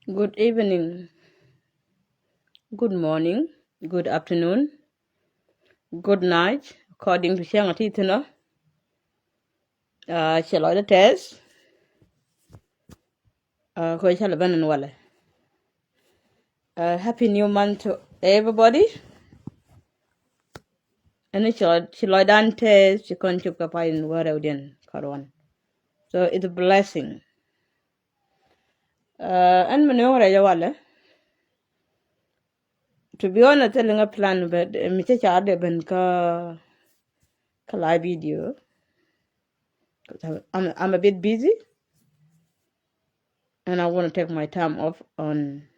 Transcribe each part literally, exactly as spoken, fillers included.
Good evening, good morning, good afternoon, good night, according to cäŋ a ti thi̱n ɔ. Cɛ lɔcdä tɛth. Kɛ cä lɛ ben ɛn walɛ. Happy new month to everybody. Ɛn ci lɔcdan tɛth, ci kɔn cop kɛ pay in wä rɛwdiɛn kɔr wan. So it's a blessing. Ɛn mi nööŋ rɛc ɛ walɛ. To be honest, thilɛ ŋä plan, but mi cä ca dee ben kä kä live video. I'm, I'm a bit busy and I want to take my time off on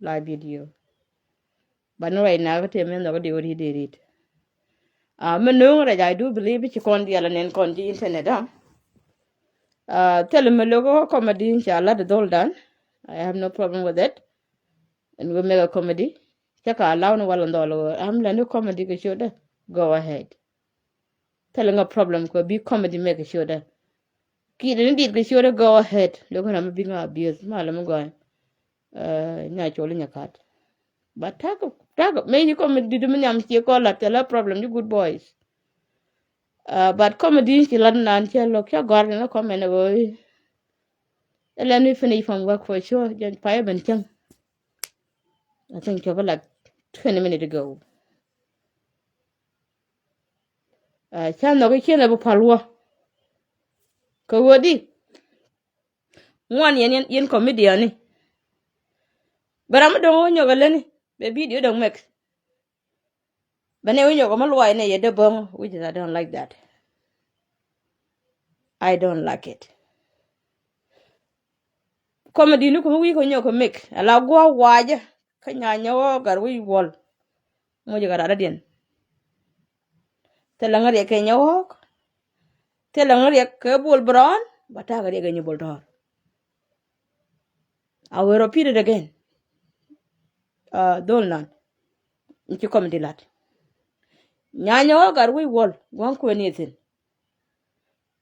live video. But right now, kä tëë mi nhɔk kä dee wä ri dee rit. Mi nööŋ rɛc, I do believe ci kɔn dial nɛn kɔn ji̱ internet. Thilɛ mi lo̱k kä comedy, ca lat dhol dan. I have no problem with it. And we make a comedy. Cä ka allow ni wal in dhɔl ɣöö am lɛ ni comedy kɛ ciötdä. Go ahead. Thilɛ ŋä problem kɛ bi comedy make kɛ ciötdä. Kiɛ ni dit kɛ ciötdä, go ahead. Lo̱k ram mi bi ŋä abuse ma lɛ mi gɔny. Nya col inyɛ kat. But tak tak mëë ci comedy dit mi nhiam ciɛ kɔ lat, thilɛ problem, you good boys. But comedy ci lat nan cɛ lo̱k cä gɔ̱a̱r ni comment ɣöö. Ɛ lɛ ni finish from work for sure. Jɛn payɛ ben cäŋ. I think cɛ bä like twenty minutes ago. Ca nhɔk i̱ ciɛn ɛ bi pal wä. Kɛ ɣöö di ŋuan yɛn yɛn comedian ni. Bɛ ram mi dɔ̱ŋ wä nyɔk ɛ lätni bɛ video dɔ̱ŋ mɛk. Bɛ nɛ wi̱c nyɔk ɛ mi luay nɛ yɛ dee bäŋ, which is I don't like that. I don't like it. Comedy ni kum wi̱i̱ kɛ nyɔk kɛ mɛk ala gua̱a̱k wa̱a̱cä kä Nyanyɛ ɣɔ̱ɔ̱k gat wi̱i̱ wuɔl. Mucɛ kɛ rat dɔ̱diɛn. Thilɛ ŋä riɛk kɛ Nyɛ ɣɔ̱ɔ̱k. Thilɛ ŋä riɛk kɛ Bol Brown, ba ta̱a̱ kɛ riɛk kɛ Nyibol Tɔ̱ɔ̱r. I will repeat it again. Dhol nan. Ci comedy lat. Nyanyɛ ɣɔ̱ɔ̱k gat wi̱i̱ wuɔl gua̱a̱k kuɛn ni thi̱n.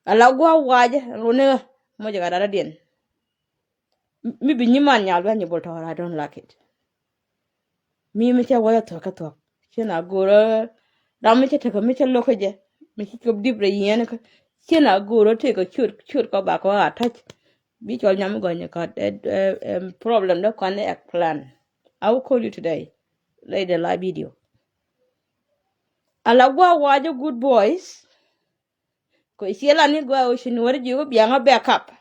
Ala gua̱a̱k wa̱a̱cä runi ɣä mucɛ kɛ rat dɔ̱diɛn. Mi bi nyiman nyal bia Nyibol Tɔ̱ɔ̱r, I don't like it. Mi mi cä wä thuɔ̱k kä thuɔ̱k. Cien a go̱rä ram mi cä tekä mi cä lo̱k kä jɛ. Mi cä cop dip rɛ yiɛn kä. Cien a go̱rä tëë kɛ ciöt ciöt kɔ ba kɔ a ta̱c. Bi cɔl nyam mi gɔ̱ny kä problem dä kɔn ɛ plan. I will call you today. Lay the live video. Ala gua̱a̱k wa̱a̱cä good boys. Kɛ ciɛ la ni gɔaa ɣöö ci Nuɔ̱ɔ̱ri jiök i̱ biaŋä backup.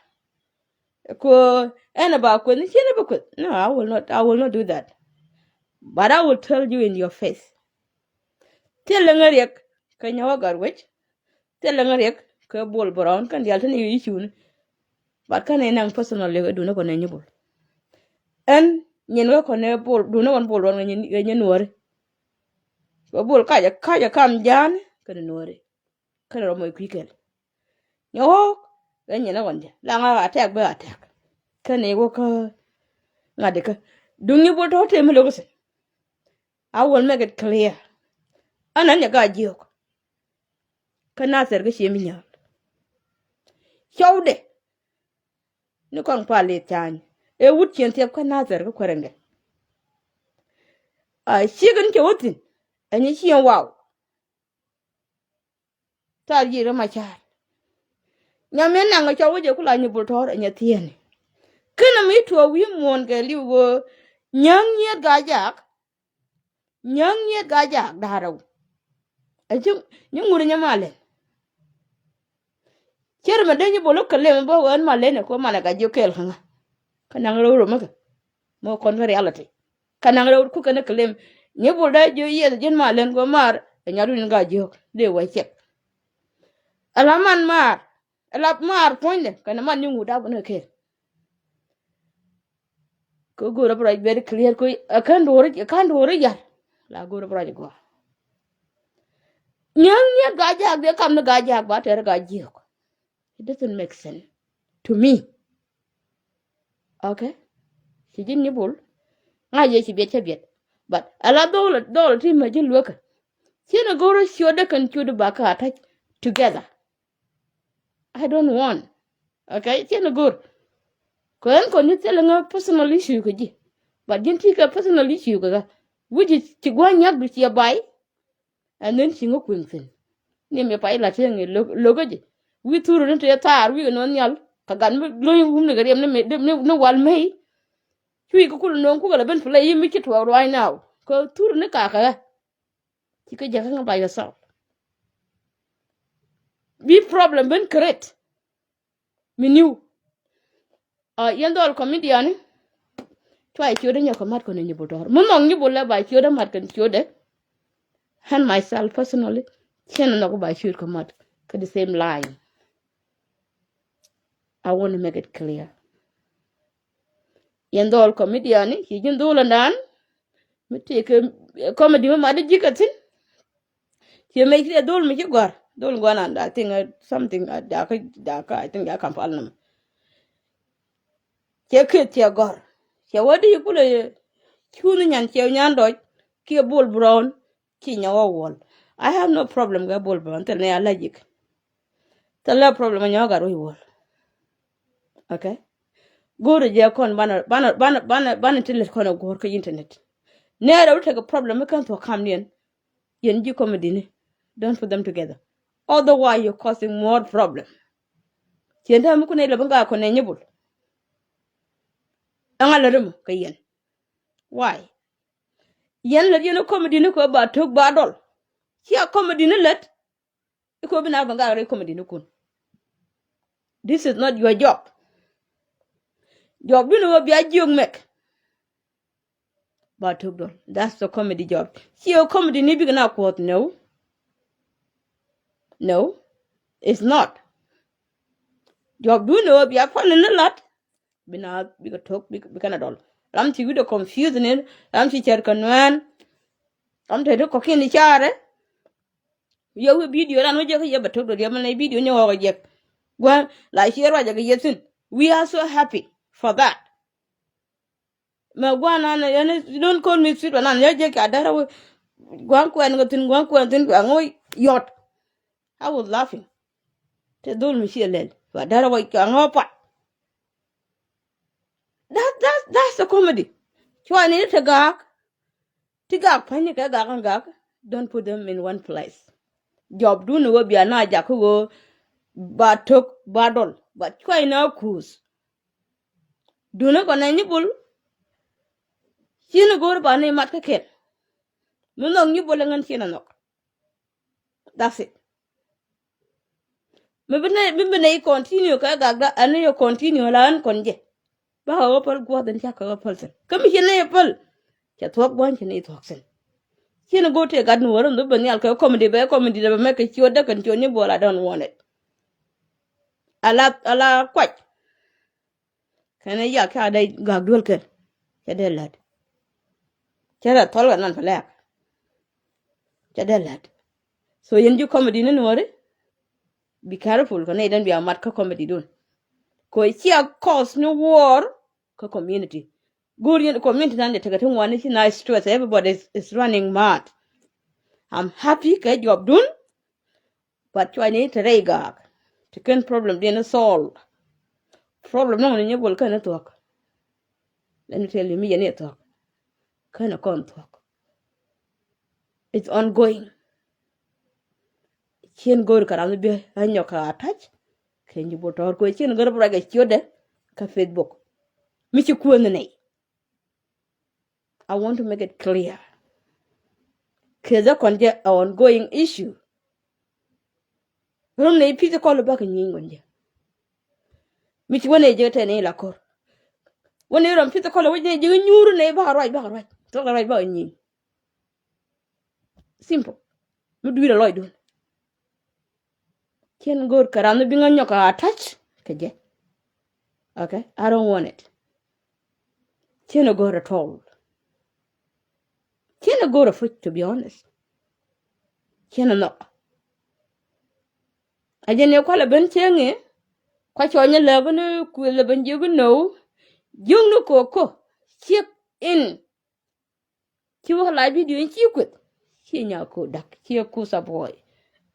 Kɛ ɛn ɛ ba kueth ni ciɛ ni bi kueth. No, I will not, I will not do that. But I will tell you in your face. Thilɛ ŋä riɛk kɛ Nyɛ ɣɔ̱ɔ̱k gat wi̱c. Thilɛ ŋä riɛk kɛ Bol Brown kɛn diaal te ni issue ni. But kɛn ɛ naŋ personal liɛk ɛ duundɛ kɔn ɛ Nyibol. Ɛn nyin ɣä kɔn ɛ Bol, duundɛ kɔn Bol Brown kɛ Nyɛ Nuɔ̱ɔ̱ri. Kɛ Bol kacɛ kacɛ kam ja̱a̱n kɛn ɛ Nuɔ̱ɔ̱ri. Kɛn rɔ mɔc kui̱ kɛl. Nyɛ ɣɔ̱ɔ̱k ɛ nyin ɛ ɣɔn jɛ la ŋa̱ attack bä attack. Kɛn i̱ wä kä ŋa̱t ikä duŋ Nyibol Tɔ̱ɔ̱r tëë mi lo̱k thi̱n. I will make it clear. Ɛn ɛn nyɛ gaa jiök. Kä Nathɛr kä cie mi nyääl. Cɔwdɛ ni kɔn pal li̱th ca̱a̱ny ëë wut cien thiɛp kä Nathɛr kä kuäär ɛŋɛ. A cikɛn cɛ wä thi̱n ɛ nyi cien waw. Thar yiëë rɛ ma ca̱a̱r. Nyam in naŋ ɛ cɔw wä jɛ ku la Nyibol Tɔ̱ɔ̱r ɛ nyɛ thieenni. Känɛ mi tuɔɔk wi̱i̱ muɔ̱ɔ̱n kɛ li̱w ɣöö Nyääŋ Nyiet Gaa Jaak. Nyääŋ Nyiet Gaa Jaak da̱a̱r rɛw. Ɛ ci nyi ŋut ɛ nyɛ malɛn. Cier mɛ dee Nyibol kä lem bä ɣän malɛn ɛ ko manɛ ka jiök kɛɛl kä ŋa. Kä naŋ rɛw rɔ mäkä. Mɔ kɔn kä reality. Kä naŋ rɛw ku kɛn ɛ kɛ lem. Nyibol dee jiök yieth ji̱n malɛn ko maar ɛ nyat wi̱n gaa jiök dee wä ciɛk. Ala man maar. Ala maar puɔ̱nydɛ kɛn man nyi ŋut dap ni kɛɛl. Kɛ go̱o̱rä bä ruac very clear kɛ ɛ kän duɔ̱ɔ̱r ɛ kän duɔ̱ɔ̱r ɛ yar. La go̱o̱rä bä ruac ɛ gɔaa. Nyääŋ Nyiet Gaa Jaak dee kam ni Gaa Jaak ba tɛr Gaa Jiök. It doesn't make sense to me. Okay. Ci ji̱n Nyibol. Ŋa̱c yɛ ci biɛt cä biɛt. But ala dhol dhol ti mɛ ji̱ luekä. Ciɛ ni go̱o̱rä ciötdä kɛn ciötdä ba kä attack together. I don't want. Okay, ciɛ ni go̱r. Kɛ ɣän kɔn ni thilɛ ŋä personal issue kɛ ji̱. But ji̱n ti kɛ personal issue kɛ ɣä. Wi̱c ci gua̱a̱ nyak du ciɛ bay. And then ci ŋä kueŋ thi̱n. Ni mi pay la tieŋ i̱ lo̱k, lo̱kä ji̱. Wi̱i̱ thurä ni tëë thaar wi̱i̱ kɛ nɔn nhial. Kɛ gat mi lo̱ny wum ni kɛ riɛm ni mi, ni, ni wal mey. Cui̱ kɛ kul nööŋ kukɛ la ben play i̱ mi ci tuɔɔk ruac now. Kɛ thurä ni kakä ɣä. Ci kɛ jakä ŋä by yourself. Bi problem ben create. Mi niw. Yɛn dhɔl comedian ni. Cua ciötdä nyɔk kɛ mat kɔn inyibul tɔr. Mi nhɔk nyibul lɛ ba ciötdä mat kɛn ciötdɛ. And myself personally, cien nhɔk ba ciöt kɛ mat kɛ the same line. I want to make it clear. Yɛn dhɔl comedian ni ci ji̱n dhol ɛndan. Mi tëë kɛ comedy mi mat ji̱ kɛ thi̱n. Ciɛ mec kiɛ dhol mi ci gɔ̱r. Dhol gɔ̱r nan, I think, uh, something, uh, jakä, jakä, I think jakä Kampala nɔmɔ. Ciɛ kiɛ ciɛ gɔ̱r. Ciɛ wä di kulɛ cuuth nyan ciɛ nyan dɔc. Kiɛ Bol Brown. Ci nyɛ wä wuɔl. I have no problem kɛ Bol Brown. Thil ni allergic. Thil ni problem nyɛ wä gat wä wuɔl. Okay. Go̱o̱rɛ jɛ kɔn banɛ, banɛ, banɛ, banɛ, banɛ ti lät kɔn a go̱o̱r kä internet. Nɛɛrɛ wä tekɛ problem mi kän thuɔ̱k kamdiɛn. Yɛn ji̱ comedy ni. Don't put them together. Otherwise, you're causing more problem. Ciɛn täämɛ mi kun nɛy lɛ bi ŋaak kɔn nɛ nyibul. Ɛŋa lät mɔ kɛ yɛn? Why? Yɛn lät yɛn comedy ni kɛ ba tök ba dɔl. Cia comedy ni lät. Ikɔ bi na bä ŋaak rɛy comedy ni kun. This is not your job. Job duni wä bia jiök mɛk. Ba tök dɔl. That's the comedy job. Ci ɛ comedy ni bikɛ na kuɔth. No. No. It's not. Job duni wä bia pan ni lat. Bi na bikɛ tök bikɛ na dɔl. Ram ci wi̱dɛ confuse ni. Ram ci cɛr kɛ nuɛn. Ram te ti kɔkin icarɛ. Yɛ wi̱i̱ video ran wä jɛ kä yɛ bɛ tök dɔl yɛ mɛ na video ni ɣɔk jɛ. Gua̱n la ciɛ ruacɛ kɛ yɛ thi̱n. We are so happy for that. Mɛ gua̱n nan yɛn, don't call me sweet, nan yɛ jɛ kɛ a dɛrɛ wä. Gua̱n kuɛn kɛ thi̱n, gua̱n kuɛn thi̱n, kuɛn ŋɔ yɔt. I was laughing. Te dhol mi ciɛ lɛl. Wa dɛrɛ wä kuɛn ŋɔ pat. That, that, that's a comedy. Cua ni te gaak. Ti gak pa̱nyni kɛ gak in gak, don't put them in one place. Jɔp duni wä bia na jak kä wä ba tök ba dɔl, ba cuay na kuuth. Duni kɔn nɛ nyibul. Cini go̱o̱r ba ni mat kä kɛn. Mi nhɔk nyibul in ŋän cini nhɔk. That's it. Mi bi nɛ, mi bi nɛ i continue kɛ gakda, ɛn ni yɛ continue la ɛn kɔn jɛ. Bakɛ ɣä päl gua̱th in cakɛ ɣä päl thin. Kä mi ci nɛ yɛ päl. Cɛ thuɔ̱k gua̱ny ci nɛ yɛ thuɔ̱k thin. Cin go̱o̱r tëë gat ni wä run dhop bɛ nhial kɛ comedy bɛ comedy dɛ bɛ mɛ kɛ ciöt dɛ kɛn ciöt ni bol, I don't want it. Ala, ala kuac. Kɛn ɛ yak ca dee gak duel kɛn. Cɛ dee lät. Cɛ dee thɔl kɛ nan pɛ lɛk. Cɛ dee lät. So yɛn ji̱ comedy ni nuɔri. Be careful kɛ nɛy den bia mat kä comedy dun. Kɛ cia cause ni war kä community. Go̱o̱r yɛn community nan jɛ tekɛ ti ŋuan ni ci nice stress. Everybody is, is running mad. I'm happy kɛ job dun. But cuay ni te rɛy gaak ti ken problem diɛn ni solve. Problem nɔŋ ni nyɛ bol ken ni thuɔ̱k. Let me tell you, mi yɛn ni thuɔ̱k. Ken ni kɔn thuɔ̱k. It's ongoing. Cien go̱o̱r kɛ ram ni bi a nyɔk kɛ attach. Kɛ nyi bol tɔɔr kɛ cien go̱o̱r bi ruac kɛ ciötdɛ kä Facebook. Mi ci kuänh ni nɛy. I want to make it clear. Kɛ dhɛ kɔn jɛ a ongoing issue. Rum ni physical bakɛ nyiny kɔn jɛ. Mi ci wä ni jɛ tɛ ni la kor. Wä ni rum physical wä ni jɛ nyuur ni bakɛ ruac, bakɛ ruac. Thok ruac bakɛ nyiny. Simple. Mi dui̱r a lɔcdun. Cien go̱o̱r kɛ ram ni bi ŋä nyɔk a attach kɛ jɛ. Okay, I don't want it. Cien a go̱o̱r at all. Cien a go̱o̱r a puc, to be honest. Cien a nhɔk. A jɛ ni kualɛ ben cieŋ i̱ kua cɔny a lɛ ben kuël a ben jiök i̱ no. Jiök ni koko ciek in. Ci wä kɛ lac video in ci kueth. Ci nya ko dak, ci kuth a buɔy.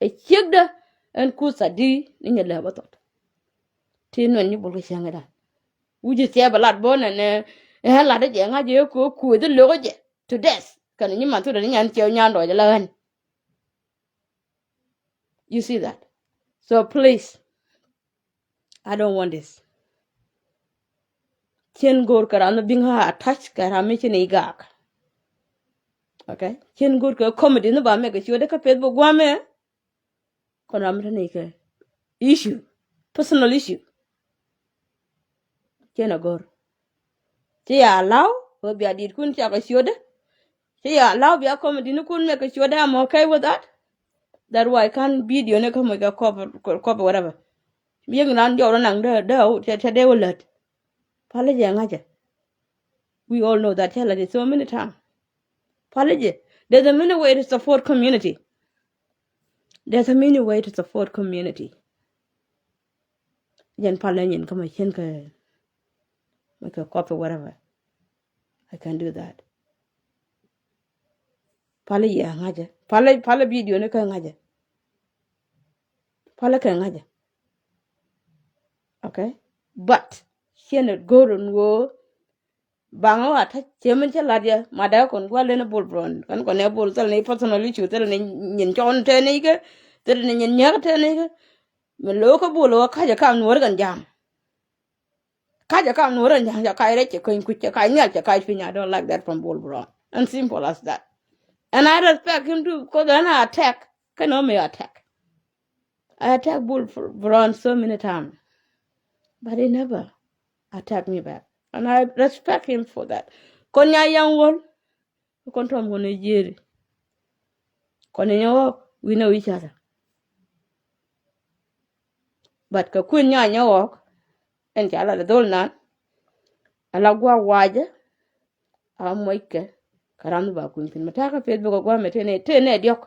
Ɛ ciekdä ɛn kuth a di ni nyɛ lɛ bä thɔt. Ti nuɛn nyi bul kɛ cäŋ idan. Wi̱ci thiɛ bɛ lat bä nɛnɛ. Ɛ lat jɛ ŋa̱c jɛ ko kueth lokä jɛ to death. Kɛn nyi man thut ni nyan ciɛ nyan dɔɔc la ɣän. You see that? So please, I don't want this. Cien go̱o̱r kɛ ram ni biŋ ha touch kɛ ram mi ci ni gak. Okay? Cien go̱o̱r kɛ comedy ni ba mɛ kɛ ciötdä kä Facebook guamɛ. Kɔn ram mi te ni kɛ issue, personal issue. Cien a go̱o̱r. Ci ya allow wä bia dit kun ca kɛ ciötdä. Ci ya allow bia comedy ni kun mɛ kɛ ciötdä. I'm okay with that. That why kan video ni kä moc kɛ kɔp kɔp whatever. Yek nan jɔw rɔ naŋ dee dee te dee wä lät. Pali jɛ ŋa̱cɛ. We all know that cɛ lät it so many time. Pali jɛ. There's a many way to support community. There's a many way to support community. Jɛn pali nyin kä ma cien kɛ ma kɛ kɔp whatever. I can do that. Pali yɛ ŋa̱cɛ. Pali pali video ni kɛ ŋa̱cɛ. Pali kɛ ŋa̱cɛ. Okay. But cien it go̱o̱r in ɣöö baŋ wa ta̱c ciemin cä lat yɛ ma dee kɔn gua̱l in a bul brɔn kɛn kɔn in a bul thil ni personal issue thil ni nyin cɔn tɛn ni kɛ thil ni nyin nyäk tɛn ni kɛ. Mi lo̱o̱ kä bul wä ka̱cä kam nuɔ̱ɔ̱r kɛn jam. Ka̱cä kam nuɔ̱ɔ̱r kɛn jam cɛ ka̱c rɛc cɛ käny kui̱c cɛ ka̱c nhial cɛ ka̱c piny. I don't like that from bul brɔn. And simple as that. And I respect him too because then I attack kɛn ɣä mi attack. I attack Bull Brown so many times, but he never attack me back, and I respect him for that. Kɔn nya yaŋ wol, kɔn tɔm kɔn ɛ jieri, kɔn ɛ nyɛ wɔk, we know each other. But kɛ kui̱n nya nyɛ wɔk, ɛn ca la dhol nan, ala gua̱a̱k wacä, a muɔckɛ, kɛ ram ni ba kui̱n thi̱n mɛ ta̱a̱ kä Facebook a gua̱a̱k mɛ tëë nɛ tëë nɛ diɔ̱k.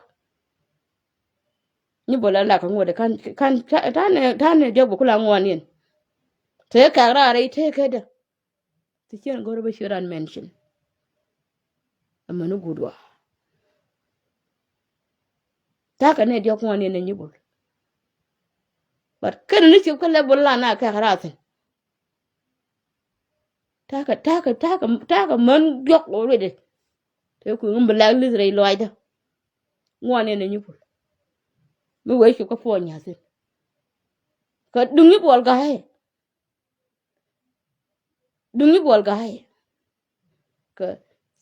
Nyi bol ɛn lak kä ŋuɔ̱t kan kan ta̱a̱ nɛ ta̱a̱ nɛ diɔ̱k bɛ kula ŋuɔ̱ɔ̱n yɛn. Tëë kɛk raar rɛy tëë kädä. Ti cien go̱r bä ci ran mention. Ɛmɛn i̱ guut wa. Ta̱a̱ kɛ nɛ diɔ̱k ŋuɔ̱ɔ̱n yɛn ɛ nyi bol. But kɛn ni cip kä lɛ bol la na kɛk raar thi̱n. Ta̱a̱ kɛ ta̱a̱ kɛ ta̱a̱ kɛ ta̱a̱ kɛ män diɔ̱k already. Tëë kui̱ ŋun bi lak li̱th rɛy lɔaacdä. Ŋuɔ̱ɔ̱n yɛn ɛ nyi bol. Mi wee cip kä puɔ̱ɔ̱ny nya̱thin. Kɛ duŋ nyi bol ga̱a̱c. Duŋ nyi bol ga̱a̱c. Kɛ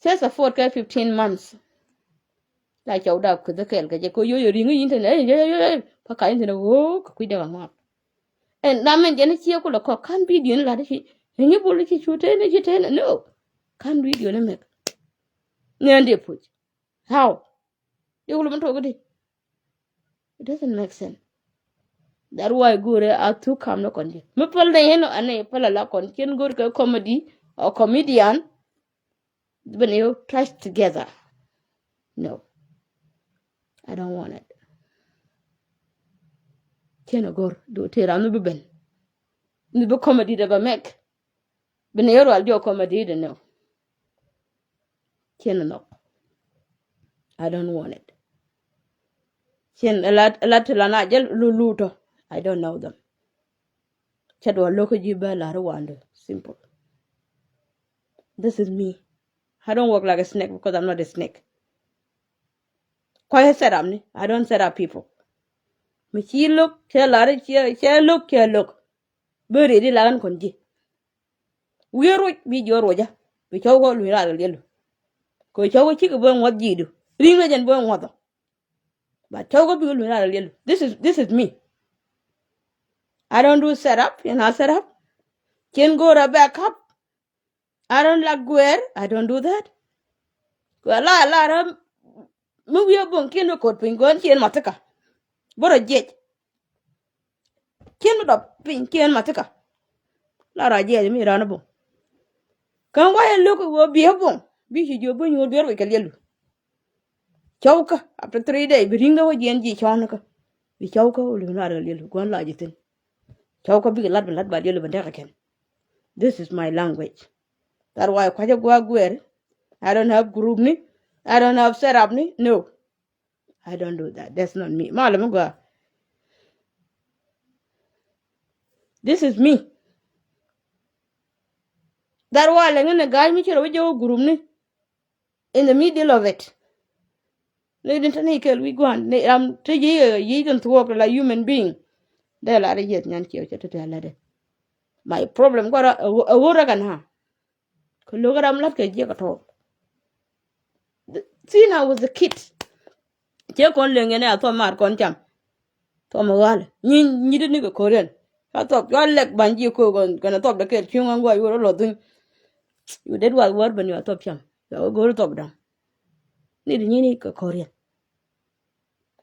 cɛ support kɛ fifteen months. La cɔw da kuth kɛɛl kɛ jɛ kɛ yoyo riŋ internet. Ey ey ey ey. Pa ka internet woo kɛ kui̱ dɛk aŋuak. Ɛn ram mɛn jɛn ciɛ kulɛ kɔk kan video ni lat ci. Ni nyi bol ci cu teni ci teni no. Kan video ni mɛk. Ni ɛn dee puc. How? Di wul mi tok di. It doesn't make sense. That why gure a thuk kam ni kɔn ji̱ mi päl ni yɛn ɔ ani päl a la kɔn cien go̱r kɛ comedy or comedian. Bini yɛ trash together. No. I don't want it. Cien a go̱r du ti ram ni bi ben. Ni bi comedy de ba mek. Bini yɛ rual diɔ comedy de no. Cien a nok. I don't want it. Cien a la a la ti la na jɛ lu lu tɔ. I don't know them. Cɛ duɔ lo̱k kä ji̱ bä la̱r wandu. Simple. This is me. I don't work like a snake because I'm not a snake. Kɔc ɛ set up ni. I don't set up people. Mi ci lo̱k cɛ la̱r cɛ cɛ lo̱k cɛ lo̱k. Bä rɛy di la ɣän kɔn ji̱. Wi̱i̱ ruc bi jiɔ rucä. Bi cɔw kɔ luny raar kɛ liɛlu. Kɛ cɔw kɔ cikɛ bä ŋuɔth ji̱du. Ri̱ŋ ɛ jɛn bä ŋuɔthɔ. But cɔw kä bikɛ luny lar liɛl. This is this is me. I don't do set up. Yɛn a set up. Cien go̱o̱r a back up. I don't like guer. I don't do that. Kua la la ram. Mi wi̱i̱ a buŋ kiɛn mi ko̱t piny guɔ̱n cien mathika. Bärɔ jiɛc. Cien mi dɔp piny cien mathika. La ra jiɛc mi ran a buŋ. Kä wayɛ lo̱k wä biɛ buŋ bi ci jiö buny wä biɛ ruc kɛ liɛlu. Cɔwkä after three day bi ri̱ŋdä wä jiɛn ji̱ cɔ̱ɔ̱nikä. Bi cɔwkä wä li̱ŋ lar kɛ liɛlu gua̱n la ji̱ thi̱n. Cɔwkä bikɛ lat bi lat ba liɛlu bi dɛk kɛ kɛn. This is my language. That why kua̱cä gua̱a̱k guɛɛr. I don't have group ni. I don't have set up ni. No. I don't do that. That's not me. Malɛ mi gɔaa. This is me. That why lɛ ŋän ɛ ga̱a̱c mi ci rɔ bi jɛ wä group ni. In the middle of it, ni din te ni kɛl wi̱c gua̱a̱n ni ram te yic yic kɛn thuɔɔk la human being. Dee la ri yeth nyan kiɛw cɛ te te alɛdɛ. My problem gua̱a̱r a ɣöö rɛ kɛn ha. Kɛ lo̱k ram lat kɛ jiɛk a tɔɔl. Since I was a kid, cɛ kɔn leŋ yɛn a thuɔm mar kɔn cam. Thuɔm ɣa̱l nyi nyi di ni kɛ Korean. Ka thuɔp cua lɛk ban jiɛ ko̱o̱k kɛn a thuɔp dɛ kɛɛl cuŋ an guay wä rɔ lɔ dhuny. Yu det wath wär ben yua thuɔp cam. Yua wä go̱o̱r thuɔp da̱ŋ. Ni di nyi ni kɛ Korean.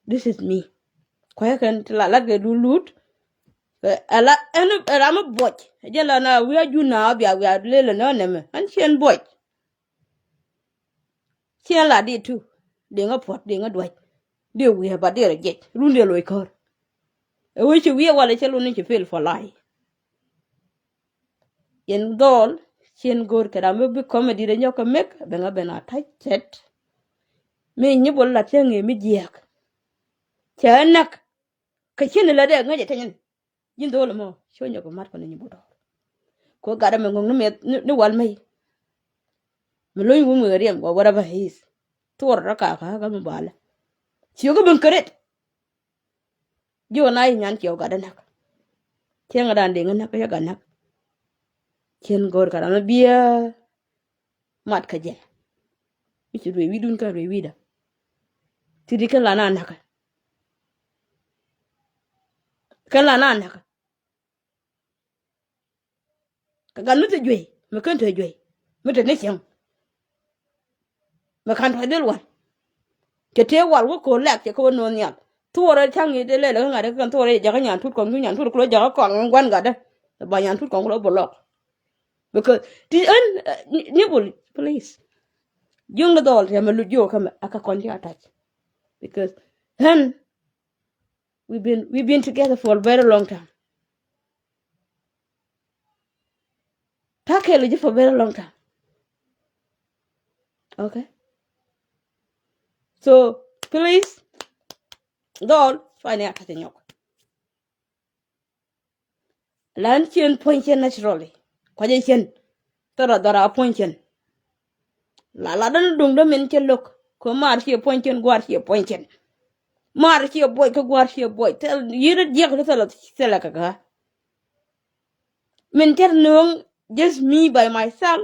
This is me. Kuɛ kɛn ti la lat kɛ dul lut. Ala ɛn ram mi buɔc jɛ la na wi̱i̱ a jun na bia wi̱i̱ a lelɛ nɔ nɛmɛ ɛn ciɛn buɔc. Ciɛn la di tu di ŋä puɔt di ŋä duac. Di wi̱i̱ a ba di rɛ jɛc run di loc kɔr. Ɛ wi̱i̱ ci wi̱i̱ a walɛ cɛ lun ni ci pel for life. Yɛn dhɔl cien go̱o̱r kɛ ram mi bi comedy rɛ nyɔk kɛ mek bɛ ŋa ben a tac cɛt. Mi nyi bol lat cɛ ŋee mi jiɛɛk. Cɛ näk kɛ cien lɛ dee ŋäcɛ tɛnyɛn. Ji̱n dhɔl mɔ ci wä nyɔk kɛ mat kɔn nyi bol dɔɔr. Ko gat ɛmɛ ŋo̱ŋ ni mɛ ni wal mɛy. Mi lo̱ny wumɛ riɛm wä whatever he is. Thuɔr rɔ kakä kä mi balɛ. Ci wä kä ben kɛ ret. Ji̱ wä na yi nyan ciɛ wä gat dee näk. Cieŋ dan diŋ näk yɛ gat näk. Cien go̱o̱r kɛ ram mi biɛ mat kä jɛ. Mi ci ruëë wi̱dun kä ruëë wi̱dä. Ti di kɛn la na näkä. Kɛn la na näkä. Kɛ gat mi te juey mi ken te juey mi te ni cieŋ. Mi kan tuac dhil wal cɛ tëë wal wä ko̱r lɛk cɛ kä wä no̱o̱n nhial. Thuɔrɛ ca̱ŋ i̱ dee lɛl kä ŋa̱t kä kɛn thuɔrɛ jakä nyan tut kɔŋ cu nyan tut kɛ lo jakä kɔaŋ ŋuan gatdä. Ba nyan tut kɔŋ ku lo bɛ lɔk. Because ti ɛn ni bul please. Ji̱ ŋä dhɔl tɛmɛ lut ji̱ wä kä mɛ a kä kɔn ci a tac. Because ɛn We've been, we've been together for a very long time. Ta̱a̱ kɛɛl ji̱ for a very long time. Okay. So please, dhɔl cua ni a ta̱c nyɔk. Lan cien puɔ̱ny cien naturally. Kuacɛ cien. Thil a dhɔra puɔ̱ny cien. La la däni duŋdä min cɛ lo̱k kɛ maar ciɛ puɔ̱ny cien gua̱a̱r ciɛ puɔ̱ny cien. Maar ciɛ buɔc kä gua̱a̱r ciɛ buɔc thil yi̱t jiɛk ti thil thil kɛ kä. Min cɛ nööŋ just me by myself.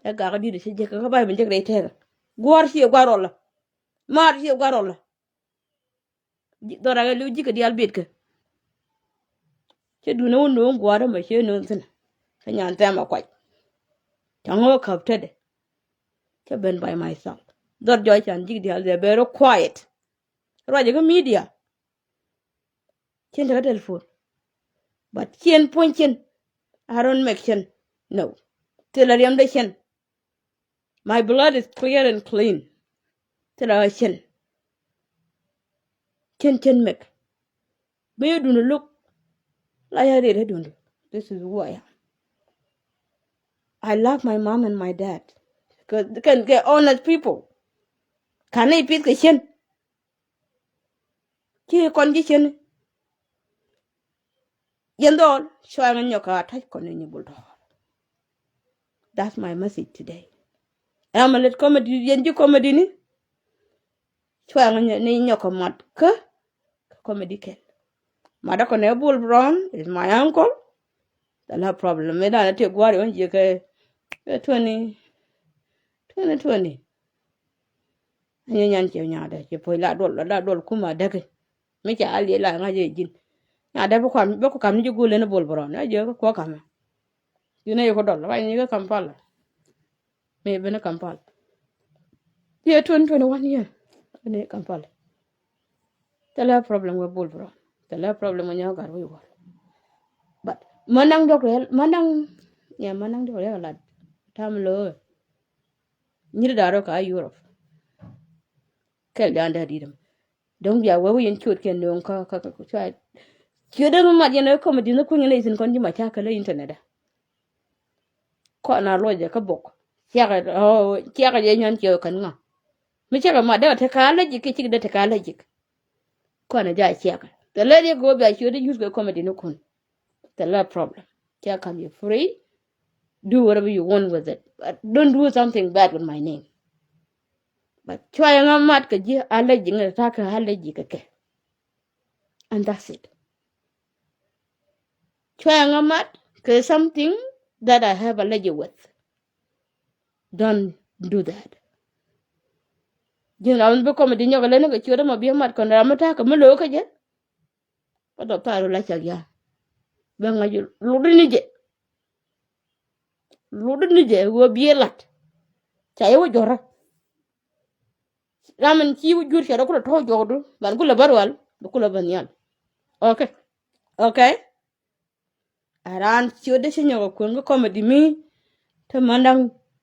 Ɛ gak di̱t cɛ jiɛk kä bay min jiɛk rɛy tɛɛkä gua̱a̱r ciɛ gua̱a̱r rɔlä. Maar ciɛ gua̱a̱r rɔlä. Dhɔra kɛ li̱w ji̱ kɛ diaal biet kɛ. Cɛ duundɛ wä no̱o̱ŋ gua̱a̱r ɛmɛ cɛ no̱o̱ŋ thi̱n. Kä nyan thɛm a kuac. Ca ŋo̱o̱k käp tetdɛ. Cɛ ben by myself. Dhɔr jɔc can ji̱ kɛ diaal they are very quiet. Ruacɛ kä media. Cien te kä telephone. But cien puɔ̱ny cien. I don't make cien. No. Thilɛ riɛmdɛ cien. My blood is clear and clean. Thilɛ ɣä cien. Cien cien mek. Bi yɛ dundä lo̱k. La yɛ riet yɛ dundä. This is who I am. I love my mom and my dad. Kɛ kɛ honest people. Kan ni pith kɛ cien. Ci kɔn ji̱ cien. Yɛn dhɔl cua ŋä nyɔk a ta̱c kɔn ni nyi bul dɔɔr. That's my message today. Ɛn a mɛ lät comedy yɛn ji̱ comedy ni. Cua ŋä ni nyɔk a mat kä comedy kɛl. Mat a kɔn ɛ bul Brown is my uncle. Thilɛ problem mi dan a ti gua̱a̱r yɔn jiɛ kɛ twenty twenty twenty. Anyi nyan ciɛ nyaadɛ ci puɔ̱c la duɔl la duɔl kum a däki. Mi ca a liɛ la ŋa̱c yɛ ji̱n. Nyaadɛ bi kuam bi ku kam ni ji̱ gul in bul bi rɔn a jiɛ kä kuɔ kamɛ. Ji̱n a yi ku dɔl ruac ni kä Kampala. Mi ben Kampala. Yɛ twenty twenty one yɛ ni Kampala. Thilɛ problem wä bul bi rɔn. Thilɛ problem wä nyɔk gat wi̱i̱ wal. But ma naŋ dɔk rɛl ma naŋ. Yɛ ma naŋ dɔk rɛl lat. Tam lo̱o̱. Nyiri da̱a̱r rɔ ka Europe. Kɛl dia̱a̱n da̱a̱ di̱t ɛmɛ. Dɔ̱ŋ bia wee wee yɛn ciöt kɛn nööŋ kä kä kä cua. Ciöt ɛn mi mat yɛn ɛ comedy ni kui̱ny ɛn ɛ ithin kɔn ji̱ ma ca kɛ lä internet ɛ. Kɔn a luɔcɛ kä bok. Ciakɛ ɔ ciakɛ yɛ nyuan ciɛ kɛn ŋa. Mi ciakɛ mat dee wä tekɛ allergic kiɛ cik dee tekɛ allergic. Kɔn a ja ciakɛ thilɛ riɛk kɛ wä bia ciöt ɛ use kɛ comedy ni kun. Thilɛ problem. Cia kam yɛ free. Do whatever you want with it, but don't do something bad with my name. But cuayɛ ŋa mat kɛ ji̱ allergy, ŋa ta̱kä allergy kɛ kɛ. And that's it. Cuayɛ ŋa mat kɛ something that I have allergy with. Don't do that. Ji̱n ram mi bi comedy nyɔk lɛ ni kɛ ciöt ɛmɔ bi mat kɔn ram mi ta̱kä mi lo̱o̱ kä jɛ. Kä dɔk thaar la cak ya. Bɛ ŋa̱c lutdi ni jɛ. Lutdi ni jɛ wee biee lat. Ca yɛ wä jɔrä. Ram in ci wä jur cɛ rɔ kulɛ tɔ̱ jɔkdu ban kulɛ bä rual bɛ kulɛ bä nhial. Okay. Okay. A raan ciötdä ci nyɔk a kueŋ kä comedy mi te manda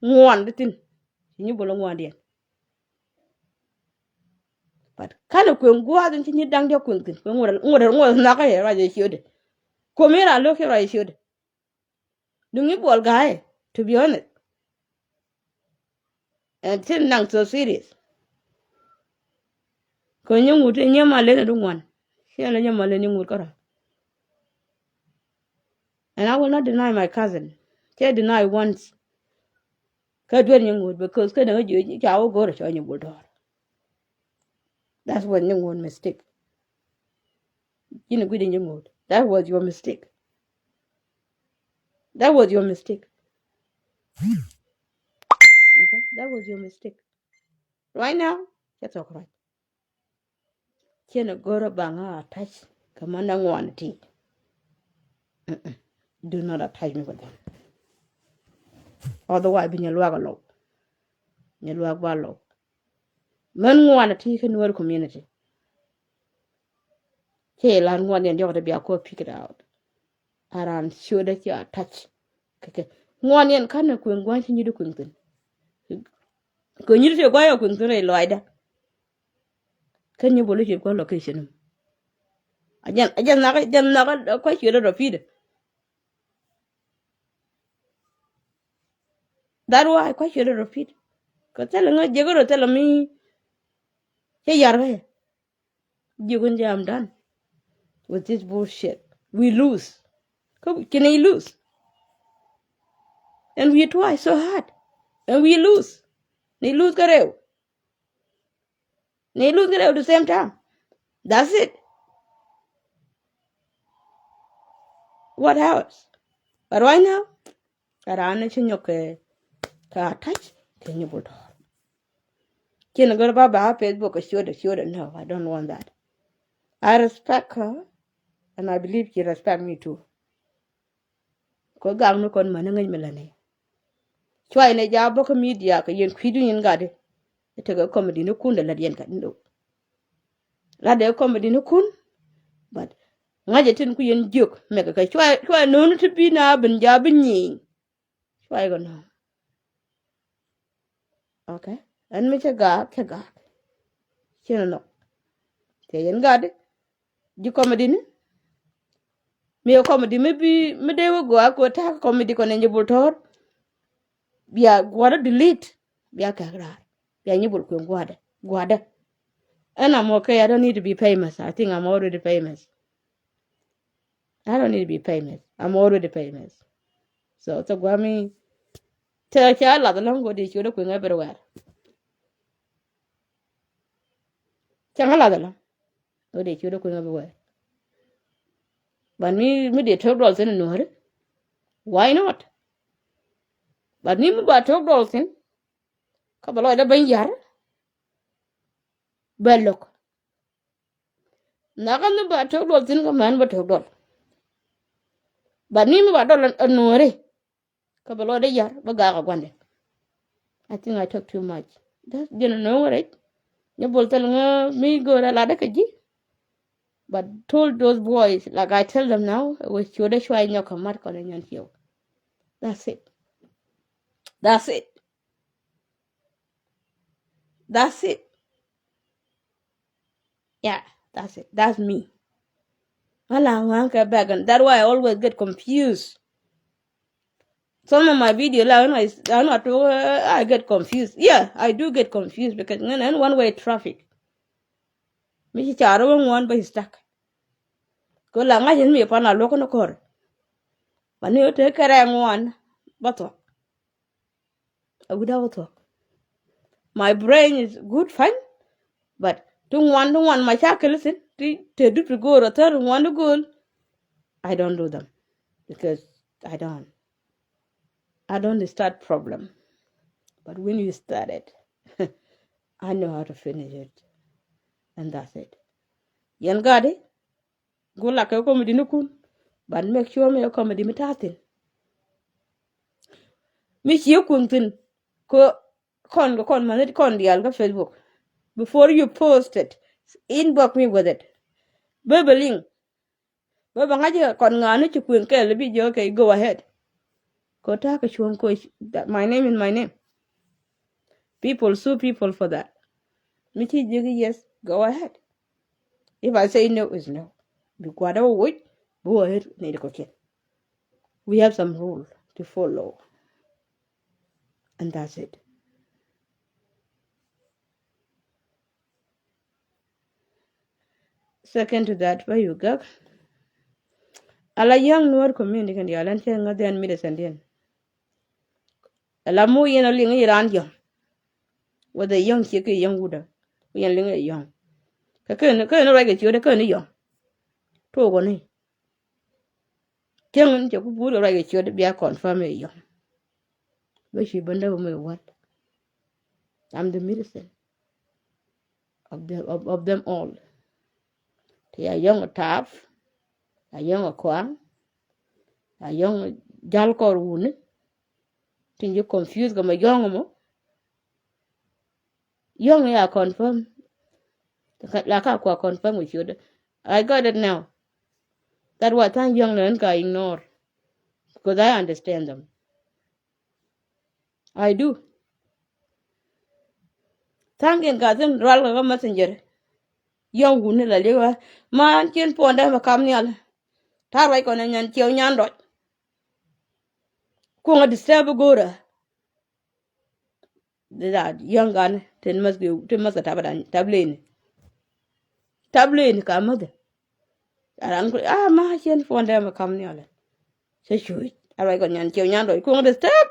ŋuan di thin. Ci nyi bol a ŋuan diɛn. But kan a kueŋ gua̱a̱th in ci nyi daŋ diɛ kueŋ thin kueŋ ŋuɔt ŋuɔt ŋuɔt nhɔkä yɛ ruac a ciötdä. Kuomi raan lo̱k ci ruac a ciötdä. Duŋ i̱ buɔl ga̱a̱ ɛ, to be honest. And thil naŋ so serious. Kɛ nyɛ ŋut i̱ nyɛ ma len i̱ du ŋuan. Ciɛ lɛ nyɛ ma len i̱ ŋut kärɔ̱. And I will not deny my cousin. Cɛ deny once. Kä duer nyɛ ŋut because kä däŋ jiö ca wä go̱r cɔ nyɛ bul dɔɔr. That's what nyɛ ŋut mistake. Ji̱n i̱ gui̱dɛ nyɛ ŋut. That was your mistake. That was your mistake. Okay? That was your mistake. Right now, cɛ thok ruac. Ciɛ ni go̱rä baŋ a attach kɛ manda ŋuan ti. Mm-mm. Do not attach me with them. Otherwise bi nyɛ luak a lɔw. Nyɛ luak ba lɔw. Män ŋuan a ti kä Nuer community. Cɛ ilan ŋuan yɛn diɔk ti bia kɔ pick it out. A raan ciötdä ci attach. Kɛ kɛ ŋuan yɛn kanɛ kueŋ gua̱n ci nyit kueŋ thin. Kɛ nyit ti gua̱n yɛ kueŋ thin rɛy lɔaacdä. Kä nyi bol i̱ ci gua̱n location. A jɛn a jɛn nhak a jɛn nhak a kua̱c ciötdä rɔ pi̱i̱dä. That why kua̱c ciötdä rɔ pi̱i̱dä. Kɛ thilɛ ŋä jiäkä rɔ thilɛ mi cä yar bä. Ji̱ kun jɛ, I'm done with this bullshit. We lose. Kä ci ni lose. And we try so hard. And we lose. Ni lose kä rɛw. Ni lose kä rɛw the same time. That's it. What else? But right now, a raan ni ci nyɔk kɛ kɛ attach kɛ nyi bul dɔɔr. Cin gör ba ba Facebook kɛ ciötdɛ ciötdɛ. No, I don't want that. I respect her and I believe she respect me too. Kɔ gak ni kɔn män ni ŋäc mi lani. Cuay ni ja bä kä media kɛ yɛn kui̱du yɛn gatdi. I̱ tekɛ comedy ni kun dɛ lät yɛn gat ni do. Lat dee comedy ni kun. But ŋa̱cɛ tin ku yɛn jiök mɛkɛ kɛ cuay cuay no̱o̱ni ti bi na bin ja bi nyieny. Cuay kɛ no̱o̱ŋ. Okay. Ɛn mi cɛ gaak cɛ gaak. Cin nɔ. Cɛ yɛn gatdi. Ji̱ comedy ni. Mi comedy mi bi mi dee wä gɔaa kɛ ta̱a̱ comedy kɔn in ji̱ bul tɔ̱ɔ̱r. Bia gua̱dä delete. Bia kɛk raar. Bia nyi bul kueŋ gua̱dä gua̱dä. And I'm okay. I don't need to be famous. I think I'm already famous. I don't need to be famous. I'm already famous. So, so guami. Te cha la the long go di chuda kueŋ everywhere. Cha la the long. Go di chuda kueŋ everywhere. But mi mi di tok dol thin nuhari. Why not? But mi mi ba tok dol thin. Ka ba lɔcdä ben yar. Bɛ lo̱k. Nhɔkä ni ba tok duɔl thi̱n kä män bä tok duɔl. But ni mi ba dɔl a nuɔ̱ɔ̱ri. Kä bɛ lɔcdä yar bä gaak a gua̱ndɛ. I think I talk too much. That's jɛn a no̱o̱ŋ rɛc. Nyɛ bol thil ŋä mi go̱o̱r a latdä kä ji̱. But told those boys, like I tell them now, wee ciötdä cuay nyɔk kä mat kɔn a nyɔn ciëw. That's it. That's it. That's it. Yeah, that's it. That's me. Ala ŋa̱a̱ŋ kɛ bɛk, and that's why I always get confused. Some of my video la when I, I not to, uh, I get confused. Yeah, I do get confused because in, in one way traffic. Mi ci car wä ŋuan bä stuck. Kɛ la ŋa̱c in mi pan la luɔk ni kɔr. Mani wä te kɛrɛ ŋuan. bä thuɔ̱k. A wi̱cdä wä thuɔ̱k. My brain is good, fine. But ti ŋuan, ti ŋuan ma ca kɛl thin, ti te dup ti go̱o̱r a thär ŋuan ti go̱o̱l. I don't do them. Because I don't. I don't start problem. But when you start it, I know how to finish it. And that's it. Yɛn gadi, gu lak kɛ comedy ni kun. But make sure mi comedy mi ta̱a̱ thin. Mi cie kuŋ thin. Ko kɔn, kɔn mani kɔn dial kä Facebook. Before you post it, inbox me with it. Bebe link. Bebe ŋa̱c kɔn ŋa̱ ni ci kueŋ kɛɛl bi jɛ, okay, go ahead. Ko ta̱a̱ kɛ cuɔ̱ŋ ko, that my name is my name. People sue people for that. Mi ci ji̱, yes, go ahead. If I say no, is no. Bi kuat a woc, bi wä het ni di kɔkiɛn. We have some rule to follow. And that's it. Second to that, bä yuk gak. Ala yäŋ Nuɔr community kɛn diaal ɛn cɛ ŋäth ɛn medicine diɛn. Ala mu yɛn a liŋ i̱ ran yɔ̱ŋ. Whether yɔ̱ŋ ciek i̱ yɔ̱ŋ wutdä. Ku yɛn liŋ i̱ yɔ̱ŋ. Kɛ kɛn, kɛn ruac kɛ ciötdä kɛn i̱ yɔ̱ŋ. Tuɔk ɣɔni. Cäŋ in cɛ ku buut kɛ ruac kɛ ciötdä bia confirm i̱ yɔ̱ŋ. Bä ci bändä wä mi wal. I'm the medicine of them, of, of them all. Ti a yɔ̱ŋ a tap, a yɔ̱ŋ a kuaŋ, a yɔ̱ŋ a jal kɔr wuni. Tin ji̱ confuse kɛ ma yɔ̱ŋ mɔ. Yɔ̱ŋ ya confirm. La ka kua confirm with you. I got it now. That was thank yɔ̱ŋ ni ɛn ka ignore. Because I understand them. I do. Thank in ka thin rual ka messenger. Yɔ̱ŋ wuni la liwa. Man cien puɔndɛ ma kam nhial. Ta̱a̱ ruac kɔn ɛ nyan ciɛw nyan dɔc. Kuŋ a disturb go̱o̱rä. That young gun tin mäth, tin mäth kɛ tap dan, tap leni. Tap leni ka mäth. Aran ku, ah, ma cien puɔndɛ ma kam nhial. Cä cuc. A ruac kɔn nyan ciɛw nyan dɔc. Kuŋ a disturb.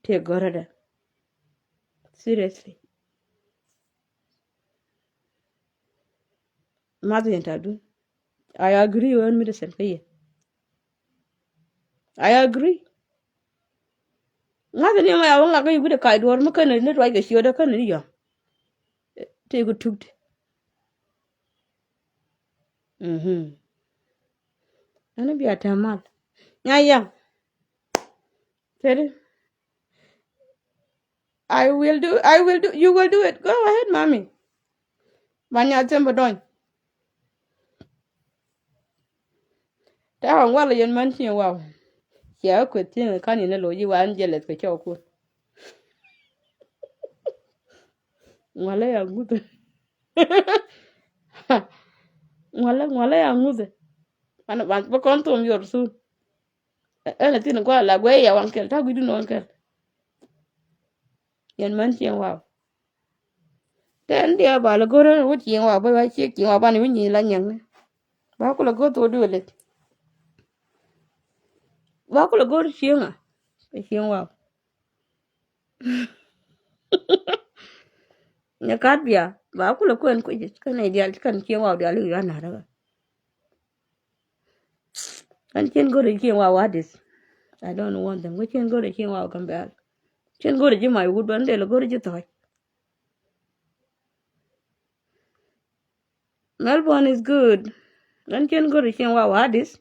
Tëë gɔ̱rädä. Seriously. Math yɛn tatdun. I agree wä medicine kä yɛ. I agree. Ŋa̱th ni ma ya wä ŋak kä yɛ wi̱cdɛ kac duɔ̱ɔ̱r mi känɛ ni ruac kɛ ciötdä känɛ ni yɔ̱ŋ. Tëë kɛ tukti. Mhm. Ɛn bia tɛm mal. Nya yɛŋ. Tëëdi. I will do, I will do, you will do it. Go ahead, mommy. Banya themba dɔny. Ta wan wala yɛn man cieŋ waw. Cia kueth cieŋ kan yɛn lo yi wan jealous kɛ cɔw kun. Ŋualä ya ŋuth. Ŋualä, ŋualä ya ŋuth. An, an, bä kɔn thom yor sun. Ɛn a thin gua la guɛ ya waŋ kɛl, ta guidun waŋ kɛl. Yɛn män cieŋ waw. Tɛn diɛ ba la go̱rä wut cieŋ waw, bä wa ciek cieŋ waw, ban wi̱ny la nyɛŋ ni. Ba ku la go̱r thok duël. Ba ku la go̱r cieŋ a. Cieŋ waw. Nyɛ kat bia, ba kulɛ kuɛn kui̱c kɛn nɛy diaal ci kɛn cieŋ waw diaal i̱ wi̱i̱ anäärä. Kɛn cien go̱rɛ cieŋ waw adith. I don't want them. Kä cien go̱rɛ cieŋ waw Gambɛl. Cien go̱rɛ ji̱ mac wut bän dee lɛ go̱rɛ ji̱ thɔc. Melbourne is good. Kɛn cien go̱rɛ cieŋ waw adith.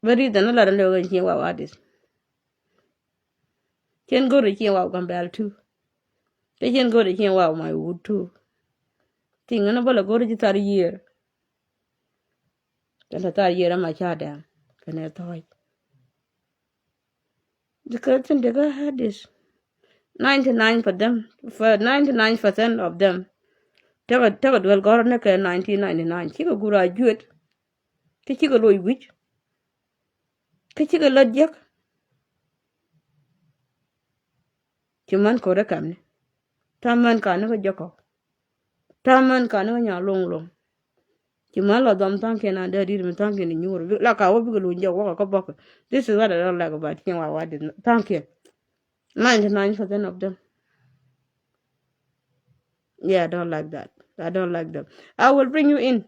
Bä ri dhɛn lat ni lɛ kɛn cieŋ waw adith. Cien go̱ri cieŋ waw Gambɛl tu. Kä cien go̱ri cieŋ waw mac wut tu. Tiŋ ni bä lɛ go̱ri ci thar yiër. Kɛn te thar yiër ama ca dɛm kɛn ɛ thɔc. Because tin dee kä hadith. Ninety nine for them, for ninety nine percent of them. Tekɛ, tekɛ duel gɔ̱r ni kɛ nineteen ninety nine. Cikɛ gur a juet. Kä cikɛ loc wi̱c. Kä cikɛ lät jiäk. Ci män ko̱rä kɛmni. Ta̱a̱ män kani kä jɔkɔ. Ta̱a̱ män kani kä nyaa loŋ loŋ. Ci män lɔ dhɔm tha̱a̱ŋkiɛn a dee di̱t mi tha̱a̱ŋkiɛn inyuur. La ka wä bikɛ luny jɛ wäkä kä bɔkä. This is what I don't like about Cieŋ Waw Adit. Tha̱a̱ŋkiɛn. Ninety nine percent of them. Yeah, I don't like that. I don't like them. I will bring you in.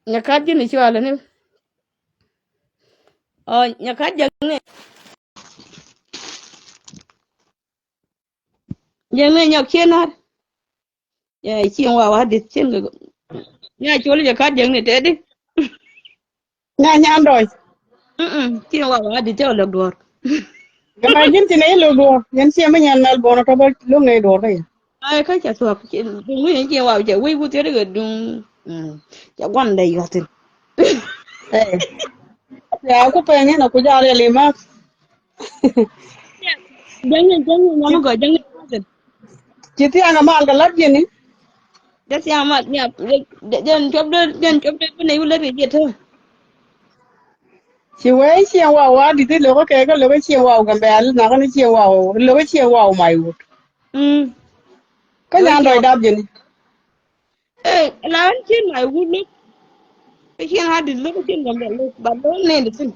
Nyakat ji̱n i̱ cual ni. Oh, nyakat jɛ ni. Jɛ ni nyɔk cien har. Yɛ Cieŋ Waw Adit cien kɛ. Nya col jɛ kat jɛ ni tɛdi. Nya nyan dɔc. Mm-mm. Cieŋ Waw Adit cɛ lɛk duɔr. Kɛ ma ji̱n ci nɛ ilok duɔr. Yɛn ciɛ mi nyan Melbourne tɔ bä lok nɛ duɔr kɛ yɛ. Ay, kä ca thuɔk, duŋ wi̱i̱ ni Cieŋ Waw cɛ wi̱i̱ wuth yet kɛ duŋ. Mm. Ca guan dɛ yuɔthin. Ɛ. Ya ku pɛŋ in a ku jal yɛ limath. Jäŋni, jäŋni, nyam gɔ, jäŋni. Ci thiaŋ a mal kɛ lat ji̱ni. Jɛ thiaŋ a mal, ya, jɛ, jɛ, jɛn cuɔp dee, jɛn cuɔp dee bi nɛ yu lät kɛ ji̱ tɛ. Ci wee Cieŋ Waw Adit i̱ lokä kɛ, kä lokä Cieŋ Waw Gambɛl, nakä ni Cieŋ Waw, lokä Cieŋ Waw may wut. Mm. Kä nyan dɔc dap ji̱ni. Eh, la ɣän cien ma iwut lo̱k. Kä cien Adit lo̱k, kä cien Gambɛl lo̱k. But lo̱k nɛy di thi̱n.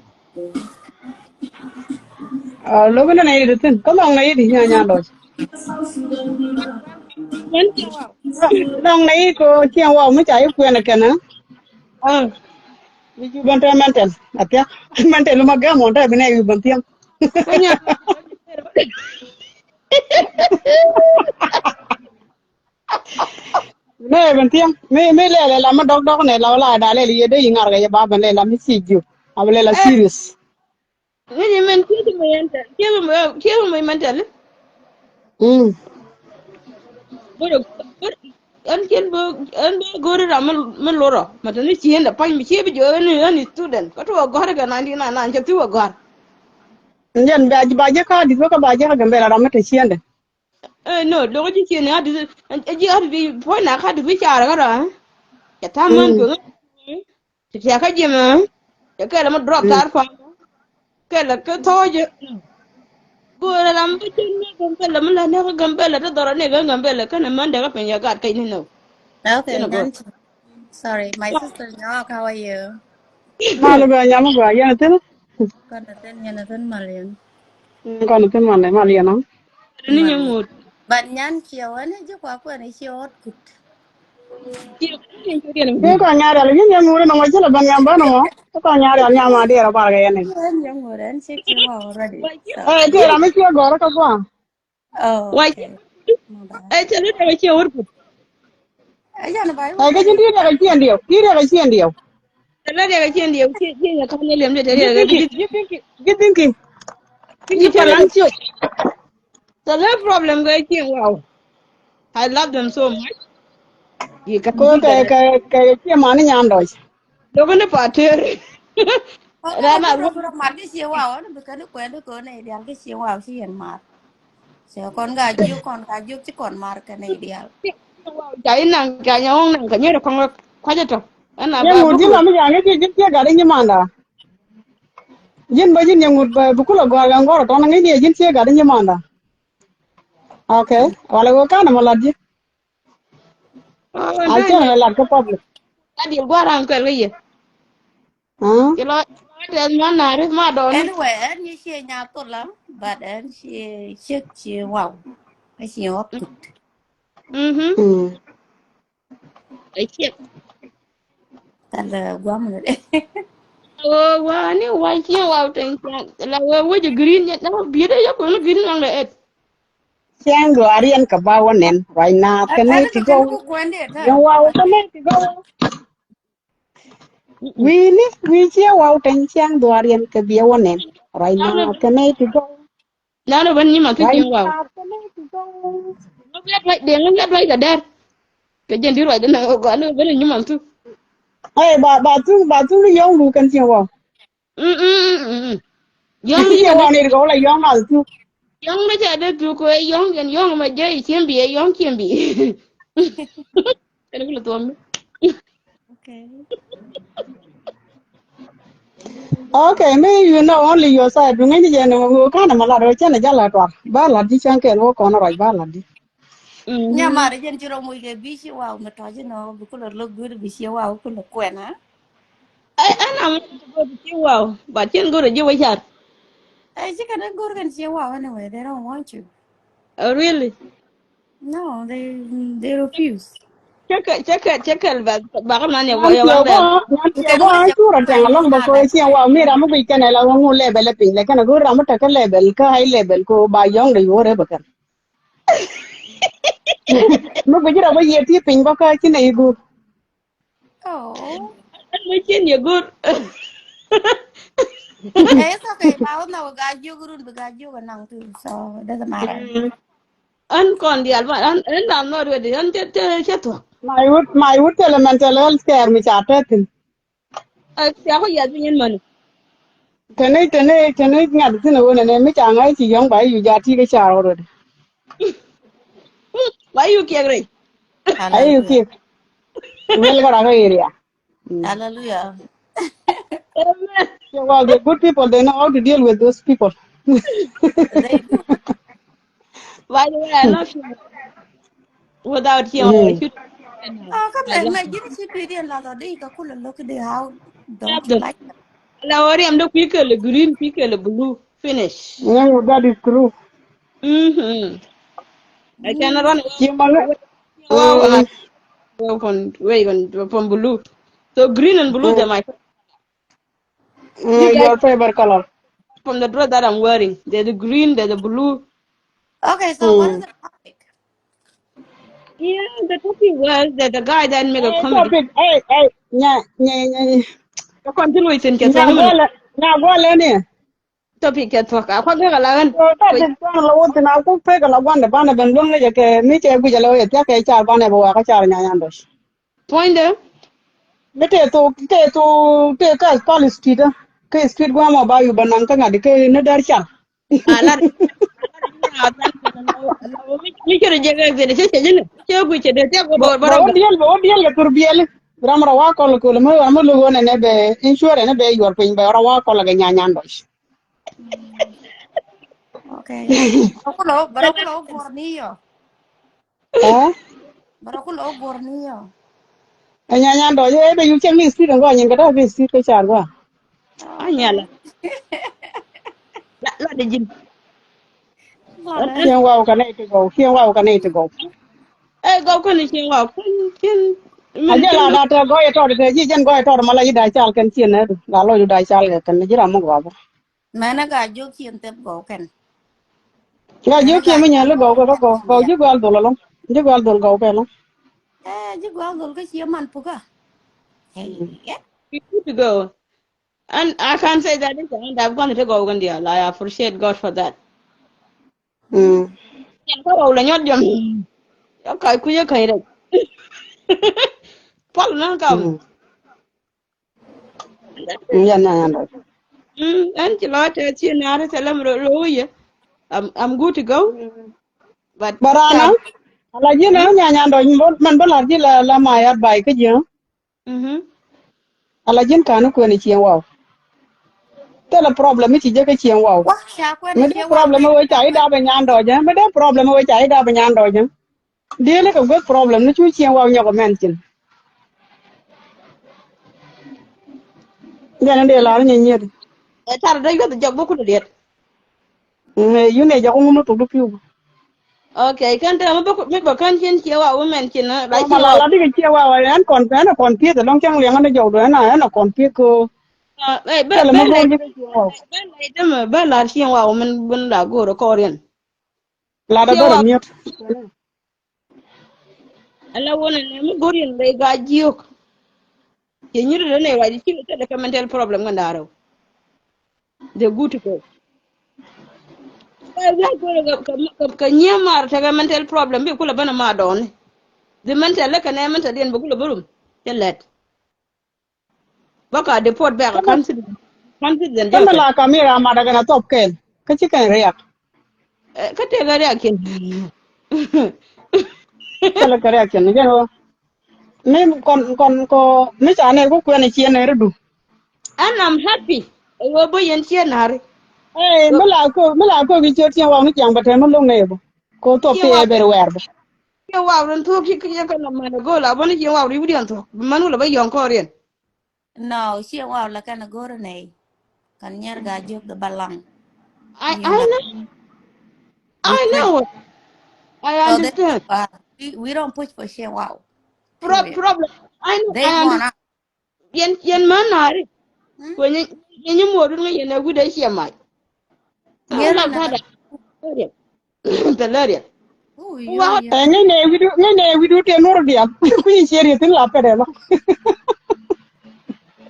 Ah, lo̱k nɛy di thi̱n. Kä lɔŋ nɛy di nya nya lɔc. Lɔŋ nɛy ko Cieŋ Waw mi ca i̱ kuɛn kɛn. Ah. Mi cu ben te mental. Athiak. Mental ma gam on te bi nɛ i̱ ben thiaŋ. Kä nya. Nɛ ben thiaŋ mi, mi lɛlɛ la mi dɔk dɔk nɛ la wala da lɛl yɛ dee yi ŋar kɛ yɛ ba ben lɛl la mi ci jiök a bi lɛl la serious. Ni ni men kiɛ bi mɛ yɛn tɛl, kiɛ bi mɛ, kiɛ bi mɛ yɛn tɛl. Mm. Boro, boro, ɛn kiɛn bä, ɛn bä go̱ri ram mi, mi lorɔ mɛ tɛ ni ci ɛn dɛ pa̱ny mi ci bi jɔ ɛn, ɛn student kä tuɔ gɔ̱r kɛ ninety nine nine cɛ thiwä gɔ̱r. Jɛn ba, ba jɛ ka dit bä kä ba jɛ kä Gambɛl ram mi te ci ɛn dɛ. Eh, no, lo̱k ji̱ cieni Adit, eh, ji̱ Adit puɔ̱ny na ka Adit bi car kärɔa. Cɛ ta̱a̱ män kueŋä. Cɛ tiakä ji̱ mɛ. Cɛ kɛlɛ mi drop ta̱a̱r pam. Kɛlɛ kä thɔɔcä. Go̱o̱rɛ ram bi cin ni Gambɛl mi la nɛk Gambɛl ti dhɔrɔ ni kä Gambɛl kɛnɛ män dɛk kä piny yɛ gat kɛc ni nɔ. Okay, Nyan. Sorry, my sister Nyawak, how are you? Mal gua, nyam gua, yɛn a thin. Kɔn a thin, yɛn a thin mal yɛn. Mm, kɔn a thin mal, mal yɛn a. Ni nyɛ ŋut. But nyan ciɛ wä ni ji̱ kua kuɛn ciɛ ɣɔt kut. Ni kɔn nyar yal, ni nyɛ ŋut ni ŋɔ ci la ban nyam ban ŋɔ. Ni kɔn nyar yal nyam a diɛr a bar kɛ yɛn ni. Ni nyɛ ŋut, ɛn ciɛ ciɛ wä already. Eh, ti ram mi ciɛ gɔr ka gua. Oh, okay. Ɛ cɛ lɛ dɛkɛ ciɛ wut put. Ɛ kä ji̱n ti dɛkɛ ciɛ ndiɛw, ti dɛkɛ ciɛ ndiɛw. Cɛ lɛ dɛkɛ ciɛ ndiɛw, ciɛ, ciɛ nyɛ ka̱n ni liɛm dee te riɛk. Ji̱ thinki, ji̱ thinki, ji̱ thinki. Ji̱ thinki. Cɛ lɛ problem kɛ ciɛ, wow. I love them so much. Ko kɛ, kɛ, kɛ ciɛ mani nyan dɔc. Lo̱k ni pa tëër. Rɛm a ruɔ̱m. Mat kä cië waw ni bi kɛn kuɛn di kɔn ni dial kä cië waw ci yɛn mat. Cɛ kɔn ka jiök, kɔn ka jiök ci kɔn mar kɛn ni dial. Ca inaŋ ca nyɛ ɣɔ̱ŋ naŋ kɛ nyɛr kɔŋ kuacä tɔ. Ɛn a ba ji̱n buk la mi ca ŋäc ji̱n cië gat inyimanda. Ji̱n bä ji̱n yɛ ŋut bä bi kulɛ gɔ̱a̱r kɛ ŋɔr tɔn ŋäc ni ji̱n cië gat inyimanda. Okay. Walɛ wä kanɛ mɔ lat ji̱. A cä lat kä public. Ka dil gua̱a̱r an kɛl kä yɛ. Ci lɔ tɛth man na ri ma dɔn. Anyway, ɛn ni cie nya thol la, but ɛn cie ciek cie waw. Ɛ cie ɣɔk kut. Mhm. Ɛ ciek. Kal guam ni de. Wo wa ni wa cie waw tɛn ciaŋ. La wo wo ji green ni na biede ya ko ni green lang de et. Ciaŋ duariɛn kɛ ba wä nɛn right now. Kɛ nɛy ti gɔw. Yɛn waw kɛ nɛy ti gɔw. Wi̱i̱ni wi̱i̱ ciɛ waw tɛn ciaŋ duariɛn kɛ biɛ wä nɛn right now kɛ nɛy ti gɔw. Nano ben nyima ti ciaŋ waw. Ŋa bia duac dee ŋa bia duac kɛ dɛr. Kɛ jɛn di ruac dee na gɔaa ni ben nyima tu. Ɛ ba ba tu ba tu ni yɔŋ du kɛn ciaŋ waw. Mm, mm, mm, mm, mm. Yɔŋ ni cɛ dee tuk. Yɔŋ ni cɛ dee tuk ko yɔŋ yɛn yɔŋ ma jɛ i ciem bi yɔŋ ciem bi. Kɛn bi lɛ thuɔm. Okay. Okay, me you know only your side. Duŋ ni jɛ ni wä kan ma lat wä cɛn jala tuar. Ba lat di cɛn kɛn wä kɔn rɔc ba lat di. Nya marɛ jɛn ci rɔ moc kɛ bi ci waw mi tɔc inɔ bi kulɛ look good bi ci waw kulɛ kuɛn, ha? Ɛn am ci waw, but cin go̱rɛ ji̱ wä car. Ɛ, ci kɛn a go̱r kɛn ci waw, anyway, they don't want you. Oh, really? No, they, they refuse. Cɛ kɛ, cɛ kɛ, cɛ kɛ bak, bak man yɛ wä, yɛ wä bɛ. Wan tiɛ bä an curɛ tɛŋ alɔŋ bä kɛ ci waw mi ram mi guic kɛn ɛ la wä ŋu level ɛ piny lɛ kɛn a go̱r ram mi tekɛ level kä high level ko ba yɔŋ de yuɔr ɛ bä kɛn. Mi guic rɔ bä yiëë ti piny bä kä ci nɛ i̱ guur. Oh. Ɛn mi cin yɛ guur. Eh, it's okay. Ba wä na wä ga jiök run bi ga jiök a naŋ tu. So it doesn't matter. Ɛn kɔn dial ba ɛn, ɛn ram nɔ ruet ɛn cɛ, cɛ, cɛ thuɔ̱k. My wood, my wood tɛlɛ mental health care mi ca tɛthin. Ɛ, cia kɔ yɛth piny in mäni. Teni, teni, teni ŋa̱t thi̱n ɛ ɣöö nɛnɛ mi ca ŋa̱c ci yɔ̱ŋ ba i̱ yu ja ti kɛ car already. Ba i̱ yu kiɛk rɛy. Ba i̱ yu kiɛk. Wel kɛ rak area. Hallelujah. Amen. So, well, the good people, they know how to deal with those people. They do. By the way, I love you. Without you, I should. Oh, come on, my gym C P D and Lado, they can cool look at how don't you like them? La ori am do kuikele green, kuikele blue. Finish. Yeah, that is true. Mm-hmm. I can run away. Wow, wow, wow, from, wait, from, from blue. So green and blue, they're my Mm, your favorite color. From the dress that I'm wearing. There's the green, there's the blue. Okay, so what is the topic? Yeah, the topic was that the guy that make a comedy. Topic, hey, hey, nya, nya, nya, nya. Ka kɔn ti luɔc thin kɛ thuɔ̱k ni. Nya gɔlɛ ni. Topic kɛ thuɔ̱k a kuak gɛk a la ɣän. So topic kɔn la wä thin a kuk pek a la guandɛ banɛ ben luäŋ ni jɛ kɛ mi cɛ guic a la wä yɛ thiak kɛ car banɛ bɛ wak a car nya nya dɔc. Puɔ̱nydɛ. Mi tëë thok, tëë thok, tëë kä pal street, kä street gua̱a̱th mɔ ba yup bɛ naŋ kä ŋa̱t kɛ ni däär cal. A lat. Mi cɛ rɛ jɛ kɛ gɛn cɛ cɛ jɛ ni cɛ gui cɛ dee tɛk wä bɛ wä bɛ rɔ. Bɛ wä diɛl, bɛ wä diɛl kɛ thur biɛli. Ram rɔ wa kɔl kol mi ram mi luk wä nɛ nɛ bɛ insurance ni bɛ yuɔr piny bɛ rɔ wa kɔl kɛ nyanyan dɔc. Okay. Bɛ rɔ kulɔ, bɛ rɔ kulɔ wä guɔr ni yɔ. Ɛ? Bɛ rɔ kulɔ wä guɔr ni yɔ. Ɛ nyanyan dɔc ɛ bɛ yuk cɛŋ ni street ŋgɔ nyin kɛ dɔ̱ bi street kɛ car gua. A nyala. La, la de jin. Cieŋ waw kɛ nɛy ti gɔw, cieŋ waw kɛ nɛy ti gɔw. Ɛ gɔw kɛn cieŋ waw kɛn cieŋ. A jɛ la da tɛ gɔy tɔt tɛ ji̱ jɛn gɔy tɔt ma la ji̱ da cal kɛn cieŋ nɛ du la lɔc du da cal kɛ kɛn ji̱ ram mi gɔw bä. Mɛnɛ ka jiök ciën thep gɔw kɛn. Ka jiök ciën mi nyɛli gɔw kɛ gɔw, gɔw ji̱ gual dhol alɔŋ. Ji̱ gual dhol gɔw kɛ alɔŋ. Ɛ ji̱ gual dhol kä cië man pukä. Ɛ. It's good to go. And I can say that this and I've gone to go in there. I appreciate God for that. Mm. Yan kä rɔw la nyɔt jɔm. Yɔ ka̱c kui̱ yɛ ka̱c rɛc. Pal na kam. Mm. Yan na yan dɔc. Mm, ɛn ci lɔ tɛ ci na rɛ sɛlɛm rɔ rɔ yɛ. I'm, I'm good to go. But barana. Ala ji̱ na nya nya dɔc mɛn bä lar ji̱ la la ma yat bay kä ji̱. Mhm. Ala ji̱n ka̱n kuɛn i̱ cieŋ waw. Thilɛ problem mi ci jek kä cieŋ waw. Mi dee problem mi wee ca i̱ dap ɛ nyan dɔc ɛ mi dee problem mi wee ca i̱ dap ɛ nyan dɔc ɛ. Dieli kɛ gueth problem ni cu cieŋ waw nyɔk ɛ mɛn cin. Jɛn in dee lar nyin nyiet. Ɛ tar dee yuɔth jɔk bä kut diet. Ɛ yun ɛ jɔk ŋun mi tuk di piu. Okay, kɛn te mi bä mi bä kɛn cin cieŋ waw mɛn cin. Ɛ la cieŋ waw. Dikɛ cieŋ waw ɛn kɔn ɛn kɔn pieth ɛlɔŋ cɛŋ liɛŋ ɛn jɔk du ɛn ɛn kɔn pieth ko. Ɛ bä bä la bä la bä la cieŋ waw mɛn bä la go̱o̱r kɔɔr yɛn. La da bä rɔ miet. Ala wun ɛn mi go̱r yɛn bɛ ga jiök. Cɛ nyiri rɛ nɛ ruac ci kɛ kɛ mental problem kɛ nda̱rɛ. They're good to go. Kɛ wiak go̱r kɛ kɛ kɛ nyiee mar tekɛ mental problem bi kulɛ ben ma dɔɔni. The mental lɛ kɛ nɛ mental yɛn bi kulɛ ben rum. Cɛ lɛt. Bä ka deport back a country. Country then. Kɛn mi la kamira mat a kɛn a thop kɛn kä ci kɛn riak. Kä tëë kɛ riak kɛn. Kɛn kɛ riak kɛn jɛn wä. Mi kɔn kɔn kɔ mi ca nɛr ku kuɛn a ciɛ nɛr du. And I'm happy. Wä bä yɛn ciɛ nari. Ɛ mi la ko mi la ko ki ciɛ tiɛn wä mi ciaŋ bä tɛm mi loŋ nɛ bä. Ko thop ti ɛ bɛr wɛr bä. Ciɛ waw rin thuɔ̱k ci kiɛ kɛ nɔmɔ nɛ go̱o̱l a bäni ciɛ waw ri wi̱diɛn thuɔ̱k bi män wulɛ bä yɔ̱ŋ kɔɔriɛn. No, ciɛ waw la kɛn a go̱o̱r nɛy. Kan nyɛr Gaa Jiök di balaŋ. I, I know. I know. I understand. We, we don't push for ciɛ waw. Pro-, problem. I know. They want out. Yɛn, yɛn män naari. Kuɛ nyɛ, nyɛ nyɛ muɔɔdun ŋä yɛn ɛ wi̱dɛ ciɛ mac. Yɛn la na kada. Tɛ lä riɛk. Ŋäc nɛ wi̱du, ŋäc nɛ wi̱du tɛ nur diam. Kui̱ ciɛ riɛk thin la pɛdɛ lɔ.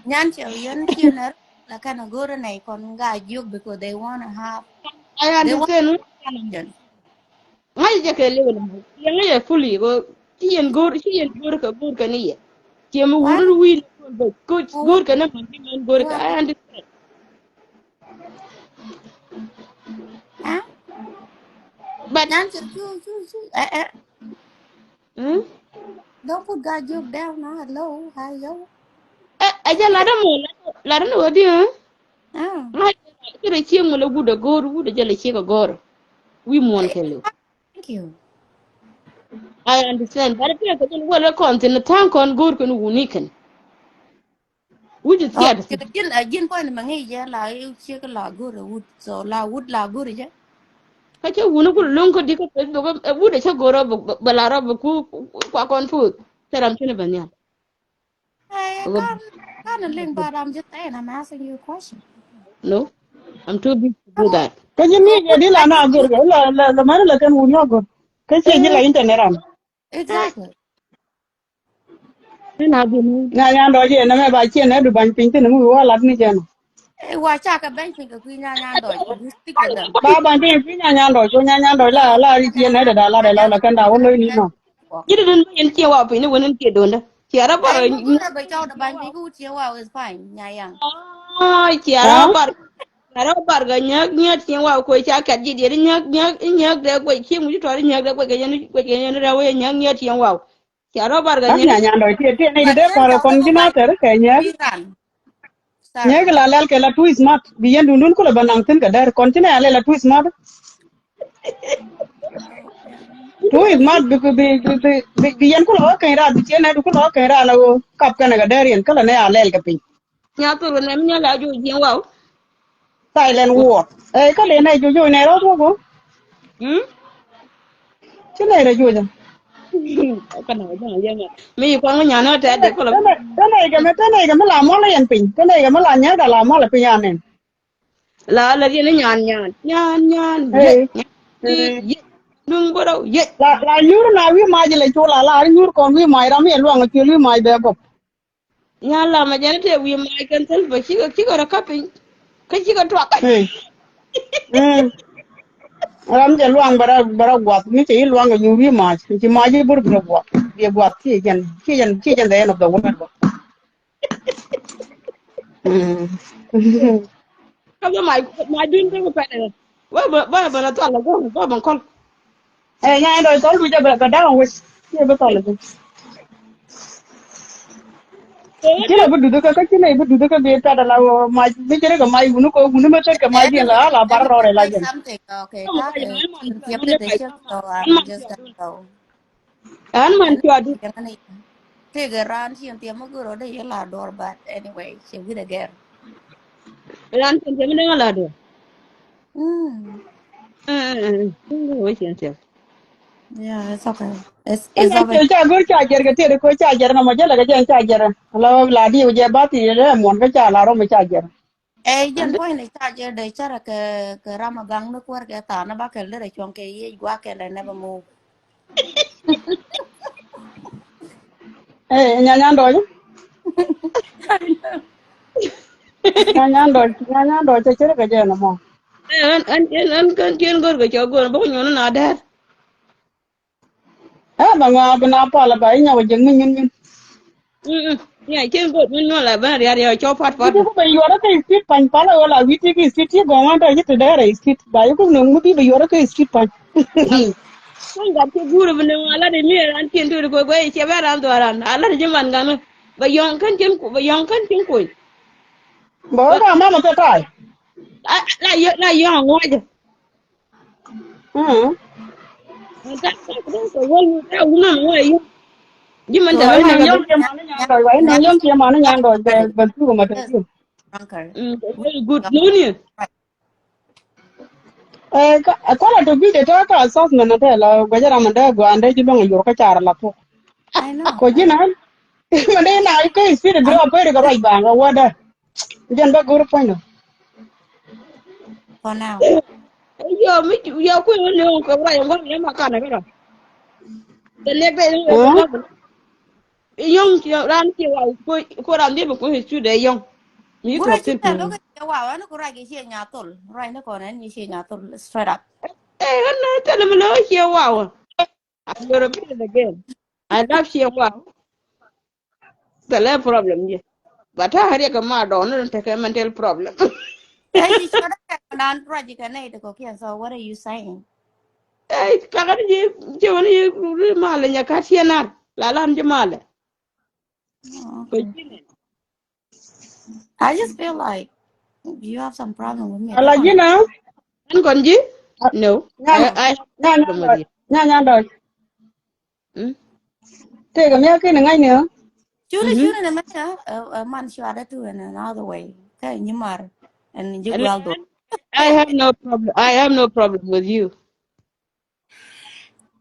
Nyan cɛ yɛn ciɛ nɛr la kan a go̱o̱r nɛ kɔn Gaa Jiök because they wanna have. I understand. Ŋa̱c jɛ kɛ liw ni mɔ yɛ ŋa̱c jɛ fuli ko ci yɛn go̱o̱r, ci yɛn go̱o̱r kɛ go̱o̱r kɛ ni yɛ. Ciɛ mi wur ni wi̱i̱ ni go̱o̱r bɛ go̱o̱r kɛ ni mɔ ni mɛn go̱o̱r kɛ. I understand. But nan cɛ cu cu cu ɛ ɛ. Don't put Gaa Jiök down. Hello, hi yo. Ɛ jɛ lat dɛ mɔ lat dɛ ni wä di. Ŋa̱c jɛ lat kɛ rɛ cieŋ mɔ lɛ wut ɛ go̱o̱r wut ɛ jɛ lɛ ciek ɛ go̱o̱r. Wi̱i̱ muɔ̱ɔ̱n kɛ liw. Thank you. I understand. But if you can well a content the town con good can who can. Which is scared. Jin a jin point ma ngi je la yu chik la good wood so la wood la good je. Ka che wuni ku lung ko diko pe do wood che goro ba la ro ku kwa confuse. Teram chine banya. I can't, can't link, but I'm just saying, I'm asking you a question. No, I'm too big to do that. Kä ji̱ mi jɛ di la na gor kɛ la la la mani la kɛn wun yɔ gor. Kä cie ji̱ la internet ram. Exactly. Ni na bi ni. Nya nya dɔc yɛ nɛ mɛ ba cie nɛ du bany piny thin mi wa lat ni jɛ nɔ. Wa ca kɛ bɛny piny kɛ kui̱ nya nya dɔc. Ba bany piny kui̱ nya nya dɔc, nya nya dɔc la la ri cie nɛ dɛ da la dɛ la la kɛn da wä lo̱c ni nɔ. Ji̱ di dun bä yɛn cie wa piny ni wä ni cie dundä. Cie rɔ bar. Bɛ cɔw dɛ bany piny ku cie wa is fine nya yaŋ. Cie rɔ bar. Cie rɔ bar gɛ nyäk nyäk cie wa kuɛ ca kɛt ji̱ diet nyäk nyäk nyäk dɛ kuɛ cie muc tɔɔr nyäk dɛ kuɛ kɛ yɛn kuɛ kɛ yɛn rɛ wä nyäk nyäk cie wa. Cia rɔ bar kɛ nyɛ. Nya nya dɔc tiɛ tiɛ nɛy ti dee par kɔn ji̱ na tɛr kɛ nyɛk. Nyɛk la lɛl kɛ la too smart bi yɛn dundun kulɛ bä naŋ thin kɛ dɛr kɔn ci nɛ alɛ la too smart. Too smart bi bi bi bi bi yɛn kulɛ wä kɛny raar bi ciɛ nɛ du kulɛ wä kɛny raar la wä kap kɛnɛ kɛ dɛr yɛn kä la nɛ alɛl kɛ piny. Nya thor wä nɛm nya la juɔc jiɛn waw. Silent war. Ɛ kä lɛ nɛ juɔc juɔc nɛ rɔ tuɔk wä. Hmm? Ci nɛ rɔ juɔc. Kä nɛ juɔc jiɛn waw. Mi yi kɔn wä nyan wä tɛ de kɔlɔ. Tɛ nɛ kɛ mi tɛ nɛ kɛ mi la mɔl yɛn piny. Tɛ nɛ kɛ mi la nyɛ da la mɔl piny anɛn. La la yɛn nyan nyan nyan nyan. Ye ye. Duŋ boro ye. La la nyur na wi̱i̱ mac lɛ cu la la nyur kɔn wi̱i̱ mac ram yɛ luaŋ cu wi̱i̱ mac bɛ gɔp. Nya lamɛ jɛn te wi̱i̱ mac kɛn thil bä cikɛ cikɛ rɔ kä piny. Kä cikɛ tuak. Ram jɛ luaŋ bɛ rɔ bɛ rɔ guath mi cɛ yi luaŋ kɛ nyuur wi̱i̱ mac ci mac yi bur bi rɔ guath bi guath ci jɛn ci jɛn ci jɛn the end of the world bä. Kä bä mac mac duun kä bä pɛn ɛ bä bä bä na thal la gɔn bä bä kɔl. Ɛ nya ɛn dɔc thɔl ducä bɛ bɛ da̱ŋ wec. Ciɛ bi thɔl i̱ ci la bi duth kä kä ci nɛy bi duth kä bi tat ala mac bi ci rikɛ mac wuni kɔ wuni mi tet kɛ mac diɛn la ala bar rɔɔrɛ la jɛn. Ɛn man cua duth. Tekɛ raan ci ɛn thiɛm mi gör ɔ dee yɛ la duɔr, but anyway cɛ wi̱n ɛ gɛr. Raan ci ɛn thiɛm mi dee ŋa la duɔr. Mm. Mm, mm, mm. Wec in tiɛth. Yeah, it's okay. It's, it's okay. Ca gör ca jɛr kɛ tiɛt ko ca jɛr na mɔ jɛ lɛ kɛ jɛ ca jɛr. La la di jɛ ba ti lɛ muɔn kɛ ca la rɔ mɛ ca jɛr. Ɛ jɛn puɔ̱ny ni ca jɛr dee ca rɛ kɛ kɛ ram a gaŋ ni kuɛr kɛ tha̱a̱n ni ba kɛl derɛ cuɔ̱ŋ kɛ yiec gua̱a̱k kɛl ɛ nɛ bɛ move. Ɛ nya nya dɔc. Nya nya dɔc nya nya dɔc cɛ cɛ rɛ kɛ jɛ nɛ mɔ. Ɛn ɛn ɛn ɛn kɛn tiɛn gör kɛ cɛ gör bä nyuɔn na dɛr. Ɛ bɛ ŋɔa bi na pal bɛ inyɔk jek mi nyin nyin. Nya cien go̱o̱r mi nuɔl a ben rial yɔ cɔ pat pat. Iku bɛ yuɔrä kɛ street pany pal a wala witi ki street ti gɔŋ wan tɔ ci ti dɛrɛ street ba iku nöŋ mi bi bɛ yuɔrä kɛ street pany. Kan gat ki guur bi nöŋ a lat mi ran cien ti ko gɔy cɛ bɛ ran dhɔran a lat ji man gan bɛ yɔŋ kän cien bɛ yɔŋ kän cien kuny. Bɛ wä ka mama kɛ tay. La yɔŋ a ŋuɔcä. Mm. Ji̱ mɛn tɛ ɣän nɛ kɛ yɔ̱ŋ ciɛ mani nyan dɔc, wa inɔ yɔ̱ŋ ciɛ mani nyan dɔc bɛ bɛ thuk ma tɛ thuk. Very good. Nuni. Ɛ, ka, ɛ, kɔn a tɔ bi de tɔ ka assessment a tɛ la guɛcä ram a dee guan dee ji̱ luäŋ a yor kä car la thuk. Ko ji̱ nan ma dee na kä i̱ spirit bi rɔ peri kɛ ruac baŋ kɛ wä dee. Jɛn bä go̱r puɔ̱ny nɔ. For now. Yo, mi yo kui̱ wä ni wä kɛ ruac ŋɔm yɛ ma kanɛ kɛ rɔ. The next day, yɔ̱ŋ ci ran ci wa ko ran di bi kui̱ cu dee yɔ̱ŋ. Mi kui̱ ci tɛn lokä ci wa wa ni ku ruac ci nya thol. Ruac ni kɔn ɛn ci nya thol straight up. Eh, ɛn na tɛn mi lokä ci wa wa. I love Ciɛŋ Waw. Thilɛ problem ji̱. But ta hariɛ kɛ ma dɔɔni tekɛ mental problem. Ɛ, ci cuɔt ɛ kɛ nan ruac kɛ nɛy ti kɔkiɛn, so what are you saying? Ɛ, kakä ni ji̱, ji̱ wani ji̱ ri malɛ nyɛ kat ciɛ nar. La lan ji̱ malɛ. Oh, okay. I just feel like you have some problem with me. Ala ji̱ na? Ɛn kɔn ji̱? No. Nya, I, I have nya, nya problem with you. Nya, nya dɔc. Mm? Tëëkɛ miak kin ŋa̱cni ɔ? Cuni, cuni ni mɛn ɔ, ɛ, ɛ, man cuarɛ tu in another way. Kä nyi mar ɛn ji̱ gual dol. I have no problem. I have no problem with you.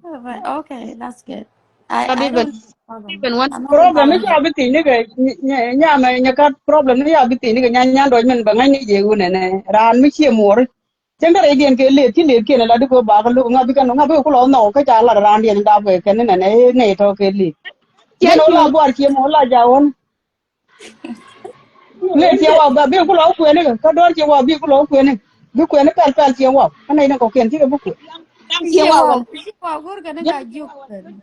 Oh, but okay, that's good. I, I don't have a problem. Problem ni ca bi thiec ni kɛ nya, nya, nya mɛ nya kat problem ni ca bi thiec ni kɛ nya, nya dɔc min bɛ ŋa̱cni jɛ wun ɛnɛ. Raan mi cie muɔri. Cäŋ kärɛcdiɛn kɛ lëëk, ci lëëk kiɛn ala di kɛ ba kɛ lo̱k ŋa bikɛ, ŋa bikɛ kulɔ nhɔk kä ca lat raandiɛn dap kɛ kɛn nɛnɛ nɛy tɔ̱ kɛ lëëk. Jɛn ɣän la buar ciɛ mɔ la ja ɣän. Lëëk ciɛ wa ba bikɛ kulɔ kuɛni kɛ, kä dɔ̱r ciɛ wa bikɛ kulɔ kuɛni. Bi kuɛni pɛl pɛl ciɛ wa. Kä nɛy ni kɔkiɛn cikɛ bi kuɛ. Ciɛ wa. Ciɛ wa go̱r kɛn ka jiök.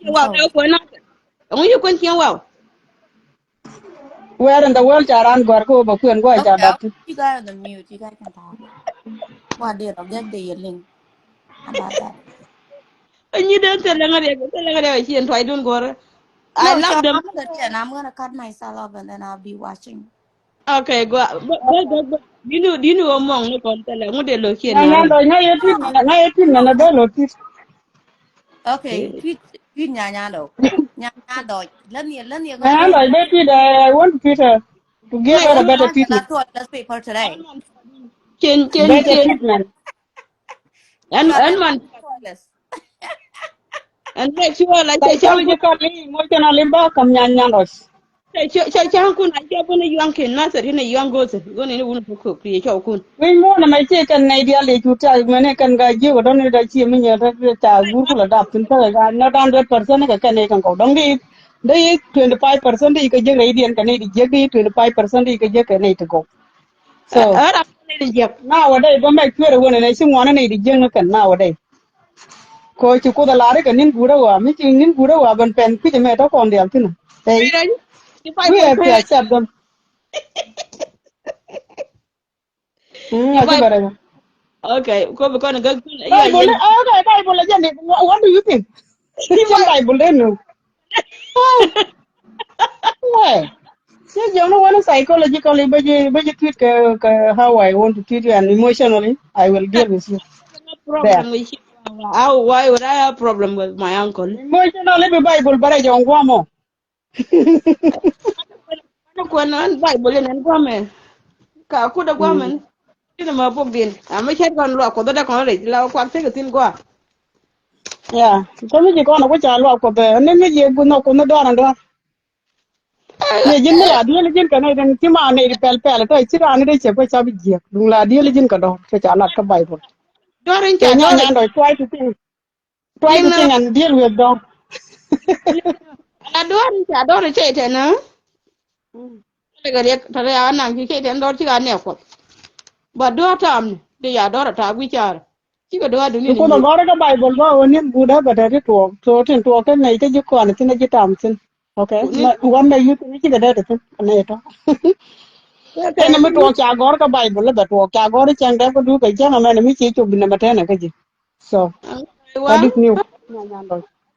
Ciɛ wa bɛ kuɛni. Ɛŋu yi kuɛn ciɛ wa. Where in the world ca ran gɔ̱a̱r kä wä bɛ kuɛn guɔ ca dap ti. You guys on the mute. You guys can talk. What did I get the link? About that. Nyi den thilɛ ŋa riɛk, thilɛ ŋa riɛk a ci ɛn tuacdun guɔ̱rä. I love them. I'm gonna, I'm gonna cut myself off and then I'll be watching. Okay, go. Go, go, go. Dini, dini wä mɔŋ ni kɔn thilɛ ŋu de lo ci ɛn. Ŋa yɛ tit mɛnɛ, ŋa yɛ tit mɛnɛ bɛ lo tit. Okay, tweet, tweet Nyanya dɔc. Nyanya dɔc. Let me, let me go. Nyanya dɔc, bɛ tweet, uh, I want to tweet her. To give her a better treatment. Toilet paper today. Cin, cin, better treatment. And, and man. And make sure like psychologically, emotionally, ba kam Nyanya dɔc. Cɛ cɛ cɛ kun a cɛ bun yuang kin na sɛ rin yuang go sɛ go ni wun ko ko pri cɛ kun. Win mo na mai cɛ kan nai dial de cuta mene kan ga jiɛ wa don da ciɛ mi nyɛ ta ta gur kula dap tin ka ga na dan hundred percent ka kan ne kan ko dong di de twenty five percent di ka jiɛ rai dian kan ne di jiɛ di twenty five percent di ka jiɛ kan ne to go. So ara ne di jiɛ na wa dai ba mai kwer wona ne shi mo na ne di jiɛ kan na wa dai. Ko ci Kuoth a lar ikɛ ni̱n guut a ɣɔaa, mi ci ni̱n guut a ɣɔaa ben pɛn kui̱c ɛmɛ tɔ kɔn diaal thi̱n. Ey. We have to accept them. Mm, a ci bɛ rɛy. Okay, ko bi kɔn gak. Bible, okay, Bible a jɛn. What do you think? Ci Bible den nu. Wee. Ci jiɔkni wani psychologically bä ji̱, bä ji̱ treat kɛ, kɛ how I want to treat you and emotionally I will deal with you. There. How, why would I have problem with my uncle? Emotionally bi Bible bä rɛy jɔŋ guamɔ. Ani kuɛn an Bible in an guamɛ. Ka kut a guamɛ. Kini ma buk din. Ami chat kɔn luak Kuɔth dee kɔn rɛy la kuak tek thin gua. Yeah. Kɔn mi ji̱ kɔn a ku ca luak Kuɔth ni mi ji̱ gun a kun ni dɔɔr an dɔɔr. Ni ji̱n mi la diel ji̱n kɛ nɛy tin ci ma nɛy di pɛl pɛl tɔ ci raan ni dee cɛ kuɛ ca bi jiɛk duŋ la diel ji̱n kɛ dɔ̱r cɛ ca lat kä Bible. Dɔ̱r in ca dɔ̱r. Nyan dɔ̱r try to think. Try to think and deal with dɔ̱r. La dɔ̱r in ca dɔ̱r cɛ tɛn. Tɛn kɛ riɛk tɛn ya naŋ ci cɛ tɛn dɔ̱r ci ka nɛ kuɔth. Ba dɔ̱r tam ni di ya dɔ̱r a ta gui car. Cikɛ dɔ̱ a duŋ ni. Kuoth a gɔ̱r kä Bible bä wä ni̱n guut a bɛ dee ti tuɔɔk. So tin tuɔɔk kä nɛy kä ji̱ kɔn thi̱n a ji̱ tam thi̱n. Okay. Wan nɛ yuth ni cikɛ dee ti thi̱n a nɛy tɔ. Kɛn mi tuɔɔk ca gɔ̱r kä Bible bɛ tuɔɔk ca gɔ̱r cɛŋ dee kä duut kɛ cäŋ a mɛn mi ci cop bi nɛ mɛ tɛn ɛ kä ji̱. So. That is new.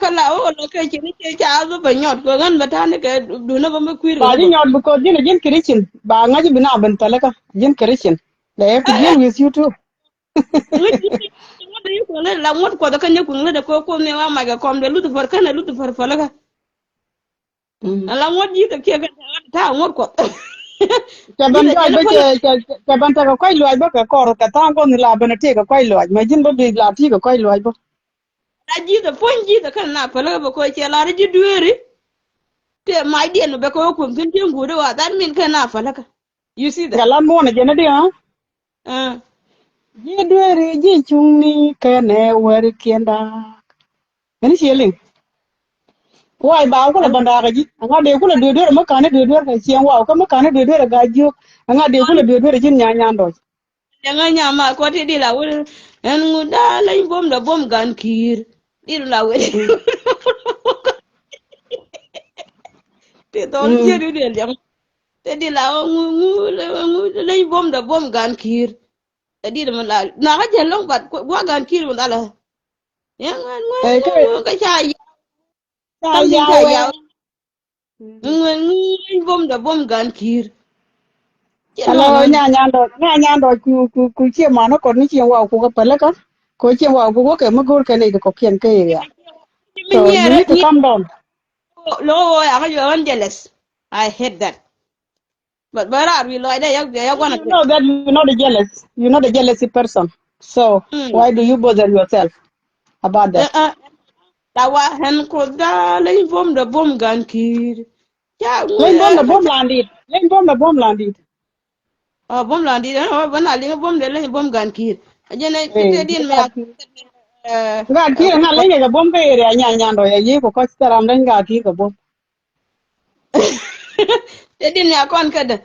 Kä la wä lɔ kɛ ci ni ci ca bä bɛ nyɔt kɛ ɣän bɛ ta̱n ni kɛ duun ni bä mi kui̱r. Ba ji̱ nyɔt because ji̱n a ji̱n Christian ba ŋa̱c bi na ben thɛlɛ kä ji̱n Christian. They have to deal with you too. Nyɛ kueŋ lät la ŋuɔ̱t kuɔth kä nyɛ kueŋ lät kɛ kuoth ni wa mac kɛ kɔm de Lucifer känɛ Lucifer pälikä. Ala ŋuɔ̱t ji̱ kɛ kiɛ kɛ ta ŋuɔ̱t kuɔth. Cɛ ben jɔc bä cɛ cɛ cɛ ben tekɛ kɔc luaac bä kɛ kɔr kɛ tha̱a̱ŋ kuɔth ni la ben a tëëkɛ kɔc luaac mɛ ji̱n bä bi̱i̱k la ti̱i̱kɛ kɔc luaac bä. La ji̱ kɛ puɔ̱ny ji̱ kɛ kän na pälikä bä kɛ cɛ la ri ji̱ dueeri. Tëë mac diɛn bä kɛ wä kueŋ thi̱n ti̱eŋ guut wa that mean kän na pälikä. You see that? Kɛ la muɔ̱n a jɛn a di ɣä. Ji̱ dueeri ji̱ cuŋni kɛnɛ wɛrikiɛn da̱a̱k. Ɛn ciɛ liŋ. Wac ba kulɛ bändaakä ji̱ aŋa dee kulɛ dueer dueer mä ka̱n i̱ dueer dueer kɛ ciɛŋ waw kä mä ka̱n i̱ dueer dueer ɛ ga̱a̱c jiök. Aŋa dee kulɛ dueer dueer ji̱n nyan nyan dɔc. Liɛŋä nyama kɔ ti di la wul. Ɛn ŋu da leny buɔ̱m dɔ buɔ̱m gan ki̱i̱r. Di la wul. Ti thɔn jiɛ di di liɛŋ. Te di la ŋu ŋu ŋu leny buɔ̱m dɔ buɔ̱m gan ki̱i̱r. Te di la nakä jɛ lɔŋ bat gua gan ki̱i̱r mi dhalä. Yɛ ŋuɛn ŋuɛn ŋuɛn ŋuɛn kä ca yaw. Ca yaw. Ŋuɛn ŋuɛn buɔ̱m dɔ buɔ̱m gan ki̱i̱r. Hello, nya nyan dɔc nya nyan dɔc ku ku ku cie man kɔt ni cie waw ku kä pälikä. Ko cie waw ku wä kɛ mi go̱o̱r kɛ nɛy ti kɔkiɛn kä area. So you need to calm down. Lo wo ya kä yo ɣän jealous. I hate that. But but raar wi̱i̱ lɔcdɛ yak yak wanɛ. You know that you not a jealous. You not a jealousy person. So why do you bother yourself about that? La wa ɣän Kuoth da leny buɔ̱m dɔ buɔ̱m gan ki̱i̱r. Leny buɔ̱m dɔ buɔ̱m landit. Leny buɔ̱m dɔ buɔ̱m landit. Ɔ buɔ̱m landit ɛn ɔ bä na liŋ buɔ̱m dɛ leny buɔ̱m gan ki̱i̱r. A jɛn ɛ ti te diɛn mɛ ya. Gan ki̱i̱r ŋa leny kɛ buɔ̱m kä area nyan nyan dɔ ya yiëë kɛ kɔc thɛram leny gan ki̱i̱r kɛ buɔ̱m. Te din ya kɔn kädä.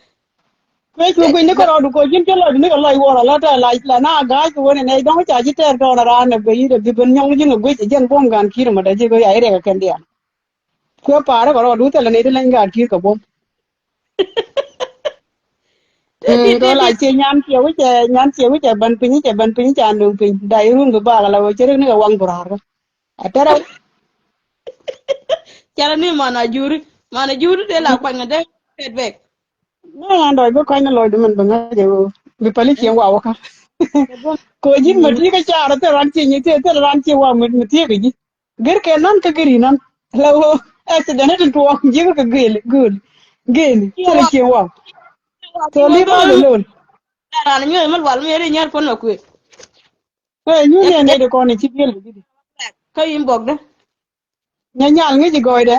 Kuec kɛ guic ni kärɔɔdu koc ji̱n cä lɔcdu ni kɛ lɔc wuɔr ala tɛ lac la na ga̱a̱c kɛ wen inɛ dɔ̱ŋ ca ji̱ tɛɛr tɔɔn a raan nɛ guic i̱ dɛ bi ben nyɔŋ ji̱n kɛ guic ɛ jɛn buɔ̱m gan ki̱i̱r mɛ dɛ ji̱ kɛ ya i̱ rɛɛk kɛ kɛn diaal. Kuɛ pa̱a̱r kɛ rɔɔdu thilɛ ni ti leny gaat ki̱i̱r kɛ buɔ̱m. Ti ti ti la cie nyan cie wi̱cɛ nyan cie wi̱cɛ bän piny cɛ bän piny ca nöŋ piny da i̱ run bi baak ala wee cɛ rik ni kɛ waŋ buraar kä. Atɛrɛ. Carɛ ni man a juri man a juri de la kuany ŋa de pet bek. Ni an dɔc bi kɔc ni lɔcdu min bi ŋäc ɛ ɣöö bi päli cieŋ wa wä kä. Kɛ ji̱n mi ti̱i̱ kä caarä thil ran cie nyi thil thil ran cie wa mi ti̱i̱ kä ji̱. Gër kɛ nan kä gër inan la ɣöö accident tin tuɔɔk ji̱ kä gëëli gëëli gëëli thil cieŋ wa. Thil i̱ bä lɛ lo̱l. Ran nyuɛth mi lual mi ri nyär pon ma kuëë. Ɛ nyuny ɛ nɛy ti kɔn i̱ ci biɛl kɛ ji̱ di. Kä inbox dä. Nyɛ nyal ŋi̱ci gɔɔydɛ.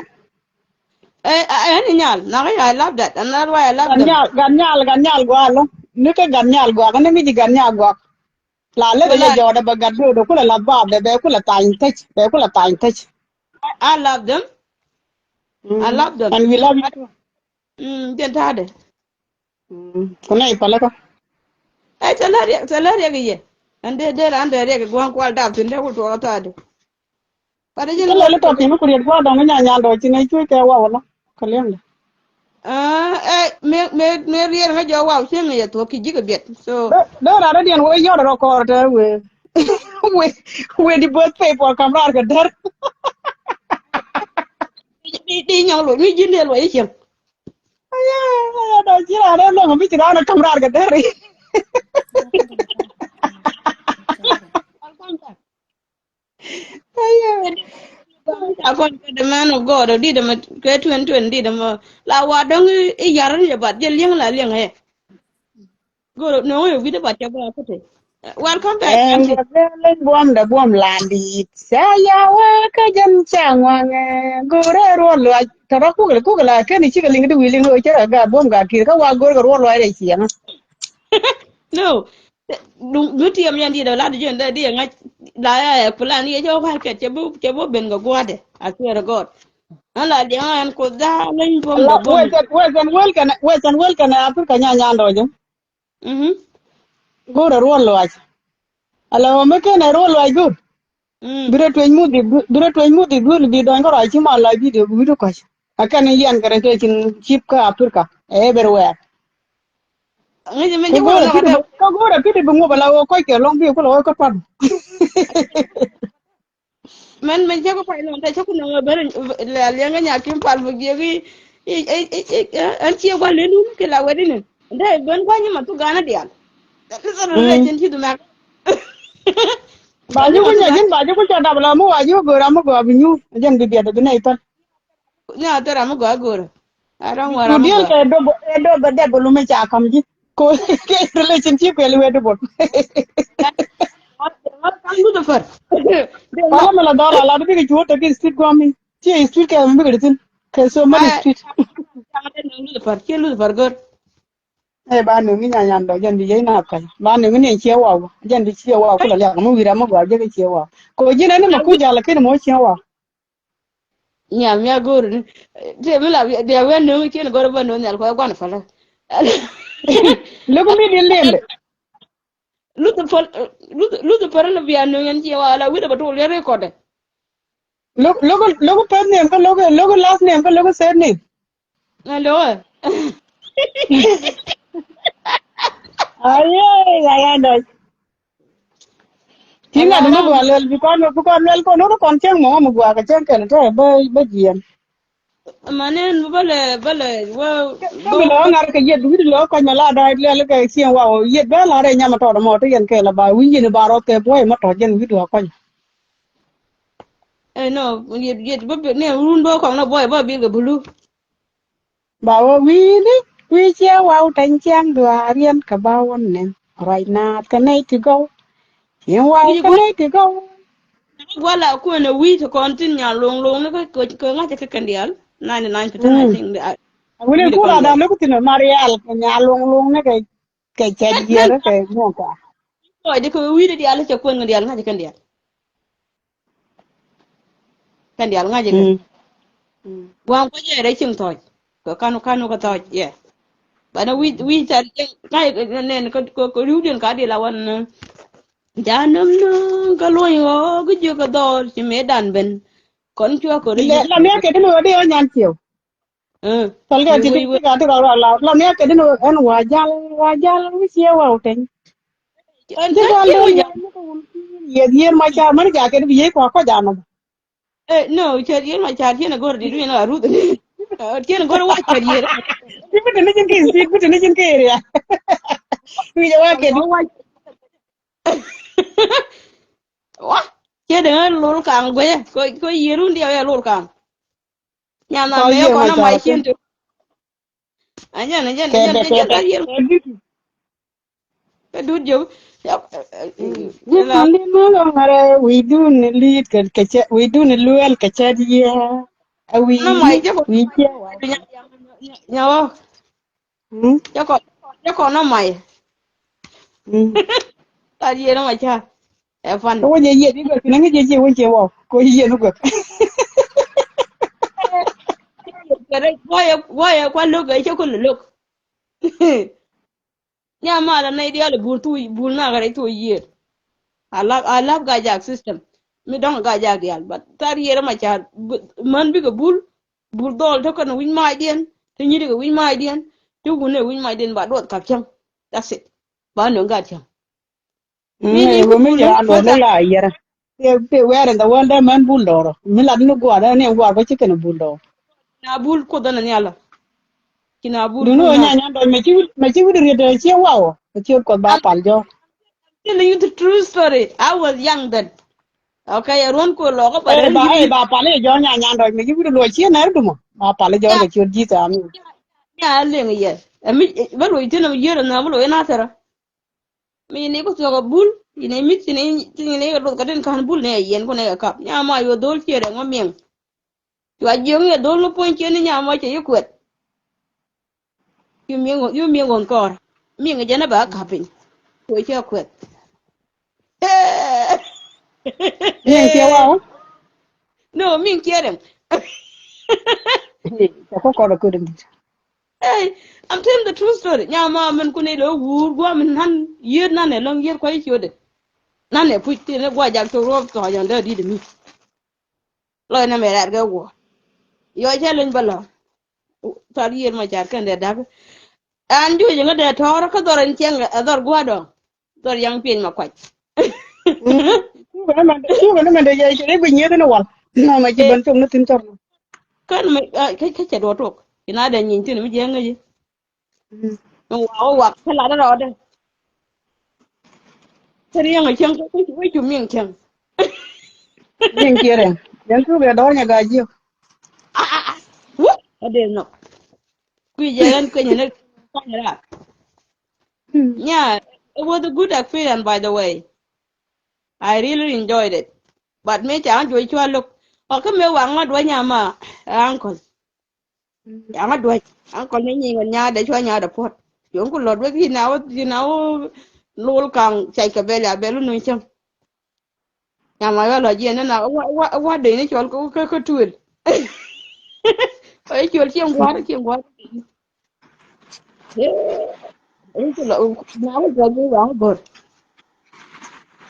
Ɛ ɛ ni nyal nakä I love that and that's why I love them. Gat nyal gat nyal gua̱a̱ lo̱ŋ ni kä gat nyal gua̱a̱ kä ni ŋi̱ci gat nyal gua̱a̱. La lek ɛ jɔɔdɛ bɛ gat do̱o̱dɛ kulɛ la baapdɛ bɛ kulɛ thany thäc bɛ kulɛ thany thäc. I love them. I love them. And we love you too. Jɛn ta̱a̱dɛ. Ku nɛy pälikä. Ɛ thilä riɛk thilä riɛk i̱ yɛ. Ɛn dee dee raan dee riɛk i̱ gua̱a̱ŋ kual dap thi̱n dee ku tuɔɔk tha̱a̱dɛ. But ɛ jɛn kä lɛli tɔk thi̱n ku riɛk gua̱a̱ŋ dɔ̱ŋ i̱ nyan nyan dɔ̱ŋ ci nɛy cuec kɛ waw ɛlɔ. Kä liɛŋdɛ. Ɛ mëë mëë mëë riɛk ŋä jɔk waw cieŋ i̱ yɛ thuɔ̱k ki ji̱ kɛ biɛt. So dee raan dee diɛn wee yɔt rɔ kɔɔr tɛ wee. Wee wee di both pay for kam raar kɛ dɛr. Di di nyɔŋ loc mi ji̱n dee luɔc i̱ cieŋ. Aya aya dɔ̱ŋ ci raan ɛ lo̱ŋ mi ci raan ɛ ka̱m raar kɛ deri. Aya. A kɔn kɛ the man of God ɔ dit ɛmɛ kɛ twen twen dit ɛmɛ la wa dɔ̱ŋ i̱ yar ni jɛ bat jɛ liɛŋ la liɛŋ ɛ. Goro no wi̱dɛ bat cɛ bä a kutek. Welcome back. Ɛn auntie. Gɔ̱r leny buɔ̱m dɛ buɔ̱m landit ca yawä kä jɛn ca ŋuaŋɛ. Goro ruɔl luac tɔrɔ kukɛ kukɛ la keni cikɛ liŋ di wi̱i̱ liŋ ro cɛ rɔ gat buɔ̱m gat ki̱i̱r kä wa goro kɛ ruɔl luac rɛ ciɛŋä. No. Du du tiɛm yɛn di dɛ la di jɛn dɛ di yɛ ŋa̱c la ya yɛ plan yɛ jɛ wä kɛt cɛ bi cɛ bi ben kɛ gua̱dɛ. I swear to God. An la diɛŋ an kuoth da leny buɔ̱m dɛ buɔ̱m. Western western wel kɛnɛ western wel kɛnɛ Africa nya nyan dɔjɛ. Go̱o̱rɛ ruɔl luaac. Ala ɣöö mi kenɛ ruɔl luaac go̱o̱r. Bi rɔ tueny muth bi rɔ tueny muth i̱ duel bi dɔny kä ruac ci mal la video bi wi̱cdu kɔ̱c. A kɛn in yian kɛ rɛ kɛ cin cip kä Africa everywhere. Kä go̱o̱rɛ pidi bi ŋuɔp ala ɣöö kɔc kɛ lɔŋ bi kulɛ ɣöö kä pam. Mɛn mɛn cä ku pay nɔn tɛ cä ku nɔŋ ben la liɛŋ nya kim pal mi giek i i i i ɛn cie gua̱l ni nun ki la wet ini. Dee ben gua̱ny ma thu ganä dial. Listen to legend ci du mɛk. Ba ji̱ ku nyɛ ji̱n ba ji̱ ku cɛ dap la mi wa ji̱ ku go̱o̱r a mi gɔaa bi nyuur. Jɛn bi biɛt bi nɛy päl. Ni a thil ram mi gɔaa go̱o̱r. A dɔ̱ŋ wä ram mi gɔaa. Ku diɛl kɛ dop ɛ dop bɛ dɛp bi lumi ca ka̱m ji̱. Ko kɛ relationship kɛ liwɛ dop. Ka̱m Lucifer. Wala mi la dhɔr a la di bikɛ cuɔ tek in street gɔmi. Ci street kɛ mi bikɛ di thin. Kɛ so many street. Ka̱m Lucifer, ci Lucifer go̱o̱r. Ɛ ba nöŋ ni nyanyan dɔ jɛn bi yey na ka̱ny. Ba nöŋ ni ciɛ waw. Jɛn bi ciɛ waw kula liak mi wi̱i̱ ram mi gɔaa jɛ kɛ ciɛ waw. Ko ji̱n ɛn ni ma kuc jal kɛn mɔ ciɛ waw. Nyam ya go̱o̱r ni. Tëë mi la diɛ wee nöŋ ciɛ ni gɔr bä nöŋ nhial kɔ guan fäl. Lo̱k mi din lil. Lucifer, Lucifer ni bia nöŋ yɛn ciɛ waw la wi̱i̱ dɛ bä tuul yɛn rikɔdɛ. Lo̱k lo̱k lo̱k first name kä lo̱k lo̱k last name kä lo̱k third name. Alo. Aye, ya ya dɔc. Ti ŋa̱t mi gua luɛl bi kɔn bi kɔn luɛl kɔn wä kɔn cäŋ mɔ mi gua kɛ cäŋ kɛn tɛ bä bä jiɛn. Manin bä lɛ bä lɛ wä. Kä mi lɔ ŋa̱r kɛ yiet wi̱i̱ lɔ kɔn mɛ la dɔc luɛl kɛ cieŋ wa wä yiet bä la rɛ nyam tɔt mɔ ti yɛn kɛ la ba wi̱i̱ yiet ba rɔth kɛ buɔy mɔ tɔt jɛn wi̱i̱ dua kɔn. Ɛ no yiet yiet bä ni run bä kɔn na buɔy bä bil kɛ bulu. Ba wä wi̱i̱ni wi̱i̱ ciɛ waw tɛny ciaŋ duaariɛn kɛ ba wä nɛn ruac naath kɛ nɛy ti gɔw. Ciɛ waw kɛ nɛy ti gɔw. Guala kuɛn ɛ wi̱i̱ ti kɔn tin nya loŋ loŋ ni kɛ kɛ ŋa̱c kɛ kɛn diaal. Ninety nine percent I think. Wini kura dan ni ku thin Marial kɛ nya loŋ loŋ ni kɛ kɛ cɛt yier kɛ ŋuɔka. Kɔc di kɛ wi̱i̱ di diaal cɛ kuɛn kɛ diaal ŋa̱c kɛ kɛn diaal. Kɛn diaal ŋa̱c ikɛ. Gua̱a̱ŋ kuɔc yɛ rɛy cieŋ thɔc kɛ kanu kanu kɛ thɔc yɛ. Banɛ wi̱i̱ wi̱i̱ thar cieŋ ŋa̱c ikɛ nɛn kɛ riwdiɛn ka diɛl a wan. Ca nöm nöŋ kɛ luɔ̱ny ɣɔɔ kɛ jiök kɛ dhɔɔl ci mëëdan ben. Kɔn cuɔ kɛ rɛy. La miak kɛ dini ɣöö di ɣä nyan ciëw. Pal kɛ ti ti ka ti rɔ rɔ la la miak kɛ dini ɣöö ɛn wa jal wa jal wi̱c ciɛ wa wuteny. Ti gɔl dee yɛ yɛ ma ca mani ca kɛ di bi yɛ kua kɔc anɔ. Eh, no, cɛ yɛn ma ca tiɛn a gɔr di du yɛn a ruth. Tiɛn a gɔr wa cɛ yɛn. Ti bi tini jin kɛ speed bi tini jin kɛ area. Wi jɛ wa kɛ di. Wa cɛ de ŋa lol kaŋ guɛ ko ko yɛn run di a lol kaŋ. Nyan na mɛ kɔn na ma cin tu. Anyan anyan anyan anyan anyan. Kɛ dut jok. Wi̱i̱ dun ni luel ŋarɛ wi̱i̱ dun ni li̱i̱t kɛ kɛ cɛ wi̱i̱ dun ni luel kɛ cɛ diɛ. A wi̱i̱ wi̱i̱ cɛ wa. Nyawa. Cɛ kɔ cɛ kɔ na may. Ka diɛ na ma ca. Ɛ fan. Ko wä jɛ yiet i̱ gɔk kɛ ni ŋi̱ jɛ jiɛ wä jɛ wä ko yiet i̱ gɔk. Guayɛ guayɛ kua lo̱k ɛ cɛ kul lo̱k. Nya mal a nɛy diaal a bul thu bul nak rɛy thu yiëër. I love, I love Gajak system. Mi dɔ̱ŋ Gajak diaal but thar yiëër ma ca män bikɛ bul. Bul dhɔl te kɛn wi̱c macdiɛn te nyi̱t kɛ wi̱c macdiɛn te wun ɛ wi̱c macdiɛn ba duɔth kap cäŋ. That's it. Ba nöŋ gat cäŋ. Ŋäc ɛ ɣöö mi jɛ raan luɔt ni la a yɛrɛ. Tëë where in the world dee män bul dɔɔrɔ mi lat ni gua̱a̱r dee ni gua̱a̱r bä ci kɛn bul dɔɔr. Na bul kuoth ɛn nhial. Ci na bul duni ɣöö nyanyan dɔc mɛ ci wi̱c mɛ ci wi̱c riet dee ci waw. Ci kuoth ba pal jɔɔk. Telling you the true story. I was young then. Okay, ɛ ruɔ̱n kuoth lɔɔk ɛ ba rɛl ba ɛ ba pal i̱ jɔɔk nyanyan dɔc mɛ ci wi̱c luɔc ci nɛr dumɔ ba pal i̱ jɔɔk kɛ ciöt ji̱th ami. Nya a liŋ yɛ ɛ mi bä luɔc thi̱n ɛ mi yiër ɛ nhɔk bä luɔc ɛ nathɛrä. Mi ni ku thuɔk a bul ini mi tini tini ka duth ka tin kan bul ni a yien ku ni a kap nya ma yu dhol ciɛ rɛ ŋɔ miɛŋ. Cua jiöŋ yɛ dhol ni puɔ̱ny ciɛ ni nya ma cɛ yi kuɛt. Yu miɛŋ yu miɛŋ ɣɔn kɔɔr miɛŋ jɛ ni ba kap piny. Kuɛ cɛ kuɛt. Miɛŋ ciɛ waw. No miɛŋ ciɛ rɛ. Cɛ kɔ kɔr a kuɛt in dit. Hey, I'm telling the true story. Nya ma min kuni lo wur gua min nan yier nan e long yier kwa ichi ode. Nan e puch ti ne gua jak to rob to yon da di de mi. Lo ne me rar ga gua. Yo che lin balo. Tar yier ma jar kan de dag. An ju je ngade tor ka dor en cheng a dor gua do. Dor yang pien ma kwach. Cu kɛ ni mɛn dee cu kɛ ni mɛn dee jɛ cɛ i̱ bi nyieth ni wal. Nɔ mɛ ci ben cok ni thin cɔr. Kän mɛ kä cɛ duɔ tok. Ci na dee nyiny thin mi jiɛ ŋäc. Ni wa wä wak kä lat rɔɔdɛ. Kä riɛŋ a cäŋ kä wec cu miŋ cäŋ. Ji̱n kiɛrɛ. Yɛn thuk ɛ dɔ̱r nyɛ gaa jiök. Ah, ah, ah. Wut. Ade nɔ. Kui̱ jɛ ɣän kui̱ nyɛ ni kui̱ nyɛ rak. Hmm. Yeah, it was a good experience, by the way. I really enjoyed it. But mi ca ɣän juɔc cua look. Ɔ kä mi waŋ ŋɔt wä nyama, uncle. Yaŋä duäc. Aŋkɔl ni nyiŋ nya dee cua nya dee puɔt. Cuɔ̱ŋ ku lɔt wek yina wä yina wä lol kaŋ cɛc kɛ bɛl ya bɛl wä nuny cäŋ. Nya ma yɔ lɔ jiɛn ni na wä wä wä dee ni cɔl kä kä tuel. Ɛ cɔl cieŋ gua̱a̱r cieŋ gua̱a̱r. Ɛ cɔl na wä duäc wä wä gɔr.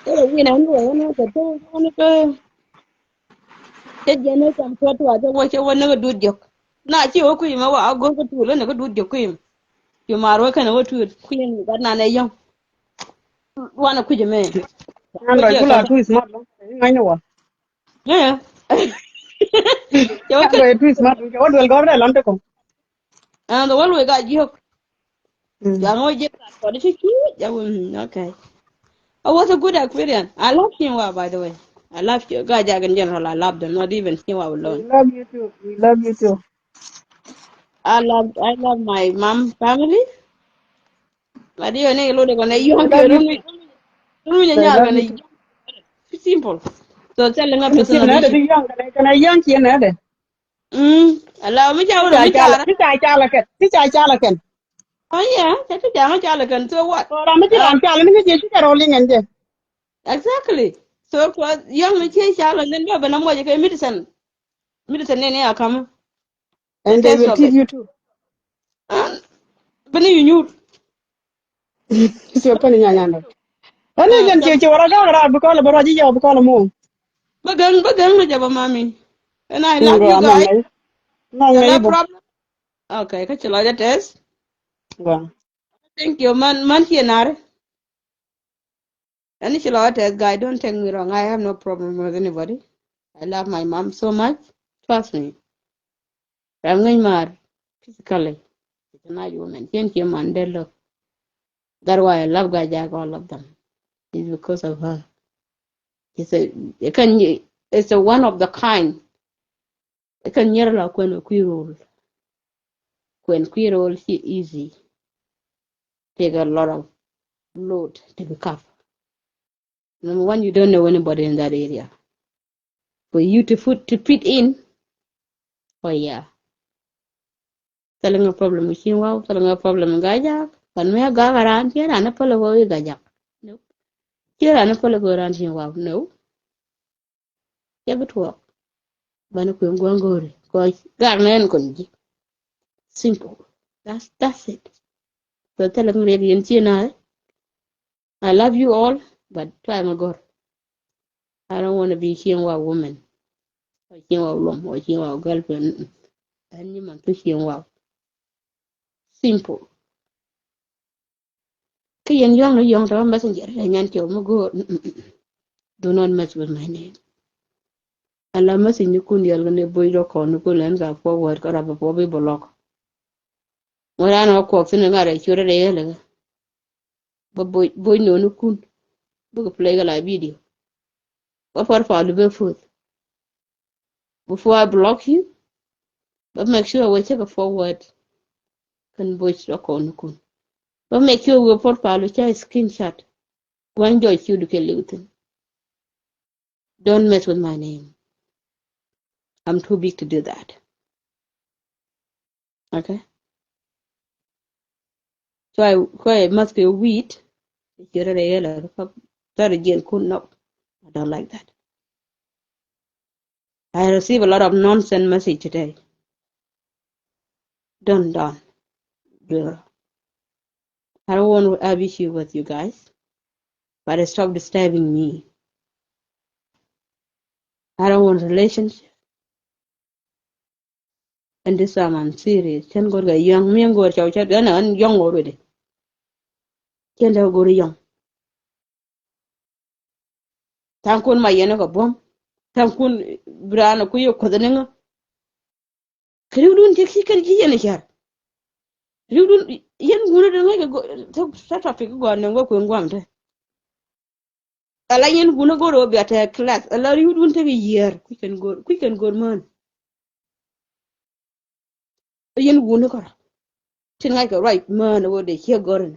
Ɛ wä yina ni wä ni kɛ tɛ wä ni kɛ. Cä jiɛn ni cam cuɔt tuac cä wä cä wä ni kɛ duut jiɔk. Na ci wä kui̱ mɛ wa a go̱r kä tuul ni kɛ duut jiɔk kui̱ mɛ. Cu maar wä kɛn wä tuul kui̱ ni gat nan ɛ yɔ̱ŋ. Wanɛ kui̱ mɛ. Nan dɔc kula too smart lɔ. Ŋa̱cni wa. Ɛ. Cɛ wä kɛn dɔc too smart cɛ wä duel gɔr dɛ lɔn te kɔŋ. Ɛn dhɔ wä luɔc ka jiɔk. Mm. Ca ŋo̱ jek ka kɔt ci ci ja wä, mm, okay. It was a good experience. I love Chinwa, by the way. I love you. Gaajak in general, I love them, not even Chinwa alone. We love you too. We love you too. I love, I love my mom family. But you know, lo de kɔnɛ yɔŋ kɛ run mi run mi nyal kɔnɛ simple. So tell them up to the yɔŋ kɛnɛ yɔŋ kiɛ nɛ de. Mm. Ala mi ca wä mi ca. Ti ca ca la kɛn. Ti ca ca la kɛn. Oh yeah, ca ti ca ma ca la kɛn. So what? So ram mi ci ram ca la ni mi ci ci ca rɔ liŋ ɛn jɛ. Exactly. So kua yɔŋ mi ci ca la ni bɛ bɛ na mɔjɛ kɛ medicine. Medicine ni ni a kam. And they will teach you too. Bini yu nyut. Ciɛ päni nyanyandɛ. Ɛn ni jɛn ciɛ ciɛ wara gak raa bi kɔl bi ruac i̱ yɔw bi kɔl mo. Bä gäŋ bä gäŋ ni jɛ bä mami. And I love you guys. No problem. Okay, kä ci lɔcdä tɛth. Thank you man man ciɛ nar. Ɛn ci lɔcdä tɛth guy, don't take me wrong. I have no problem with anybody. I love my mom so much. Trust me. Ram ŋäc maar physically. It's a nice woman. Cien cie man dee look. That's why I love Gaajak, all of them. It's because of her. It's a, it can, it's a one of the kind. It can nyɛr la kuɛn kui̱ rol. Kuɛn kui̱ rol ci easy. Take a lot of load to pick up. Number one, you don't know anybody in that area. For you to put, to fit in, oh yeah. Thilɛ ŋa problem Chin Wow, thilɛ ŋa problem Gaajak. Kan mi a gak aran, ci ran a pälɛ wä i Gaajak. No. Ci ran a pälɛ wä ran Chin Wow. No. Cɛ bi tuɔɔk. Bani kueŋ gua̱n go̱o̱ri. Kɔ gar nɛn kɔn ji̱. Simple. That's, that's it. So thilɛ ŋa riɛk yɛn ci na. I love you all, but try my God. I don't want to be Chin Wow woman, or Chin Wow lom, or Chin Wow girlfriend. Mm-mm. And you man to Chin Wow. Simple. Kä yɛn yɔ̱ŋ ni yɔ̱ŋ tɔ̱ messenger tɛ nyan tiɛw mi go̱o̱r. Mm-mm. Do not mess with my name. Ala message ni kun yɛl ni boy dɔ kɔn ni kun lɛn ka forward kä rap before bi block. Ŋuɔ̱t an ɔ kuɔk thin ŋa̱t ɛ ciöt rɛy ɣäl kä. Bä boc, boc nöönikun. Bikɛ play kɛ la video. Bä profile bä puth. Before I block you, bä make sure wä cä kɛ forward. Kɛn boc rɔ kɔn kun. Bä make sure wä profile cä screenshot. Gua̱n jɔc ciöt kɛ liw thin. Don't mess with my name. I'm too big to do that. Okay? So I, kɔ ɛ math kɛ wheat. Ci rɛ rɛ yɛlɛ rɛ pap. Tɔrɛ jiɛn kun nɔk. I don't like that. I receive a lot of nonsense message today. Don't, don't. Do it. I don't want to have issue with you guys. But stop disturbing me. I don't want relationship. And this time I'm serious. Cän go̱r kɛ yɔ̱ŋ, mi ɛn go̱r cɔw cä, ɛn, ɛn yɔ̱ŋ already. Cän dee go̱r yɔ̱ŋ. Tha̱a̱ŋ kun ma yɛn kɛ buɔ̱m. Tha̱a̱ŋ kun bi raan ku yɛ kuoth ni ŋä. Kɛ ri̱wdun ti ki kɛn ki yɛn car. Ri̱wdun yɛn ŋun dee ŋäc kɛ gɔaa, tɛ topic kɛ gɔaa ni ŋä kuën guam te. Ala yɛn wun a go̱r ɛ wä bia tɛ class. Ala yut wun tekɛ yiër. Kui̱ kɛn go̱r, kui̱ kɛn go̱r män. Yɛn wun a go̱r. Tin ŋa̱ckɛ ruac män a wä dee ciek go̱r in.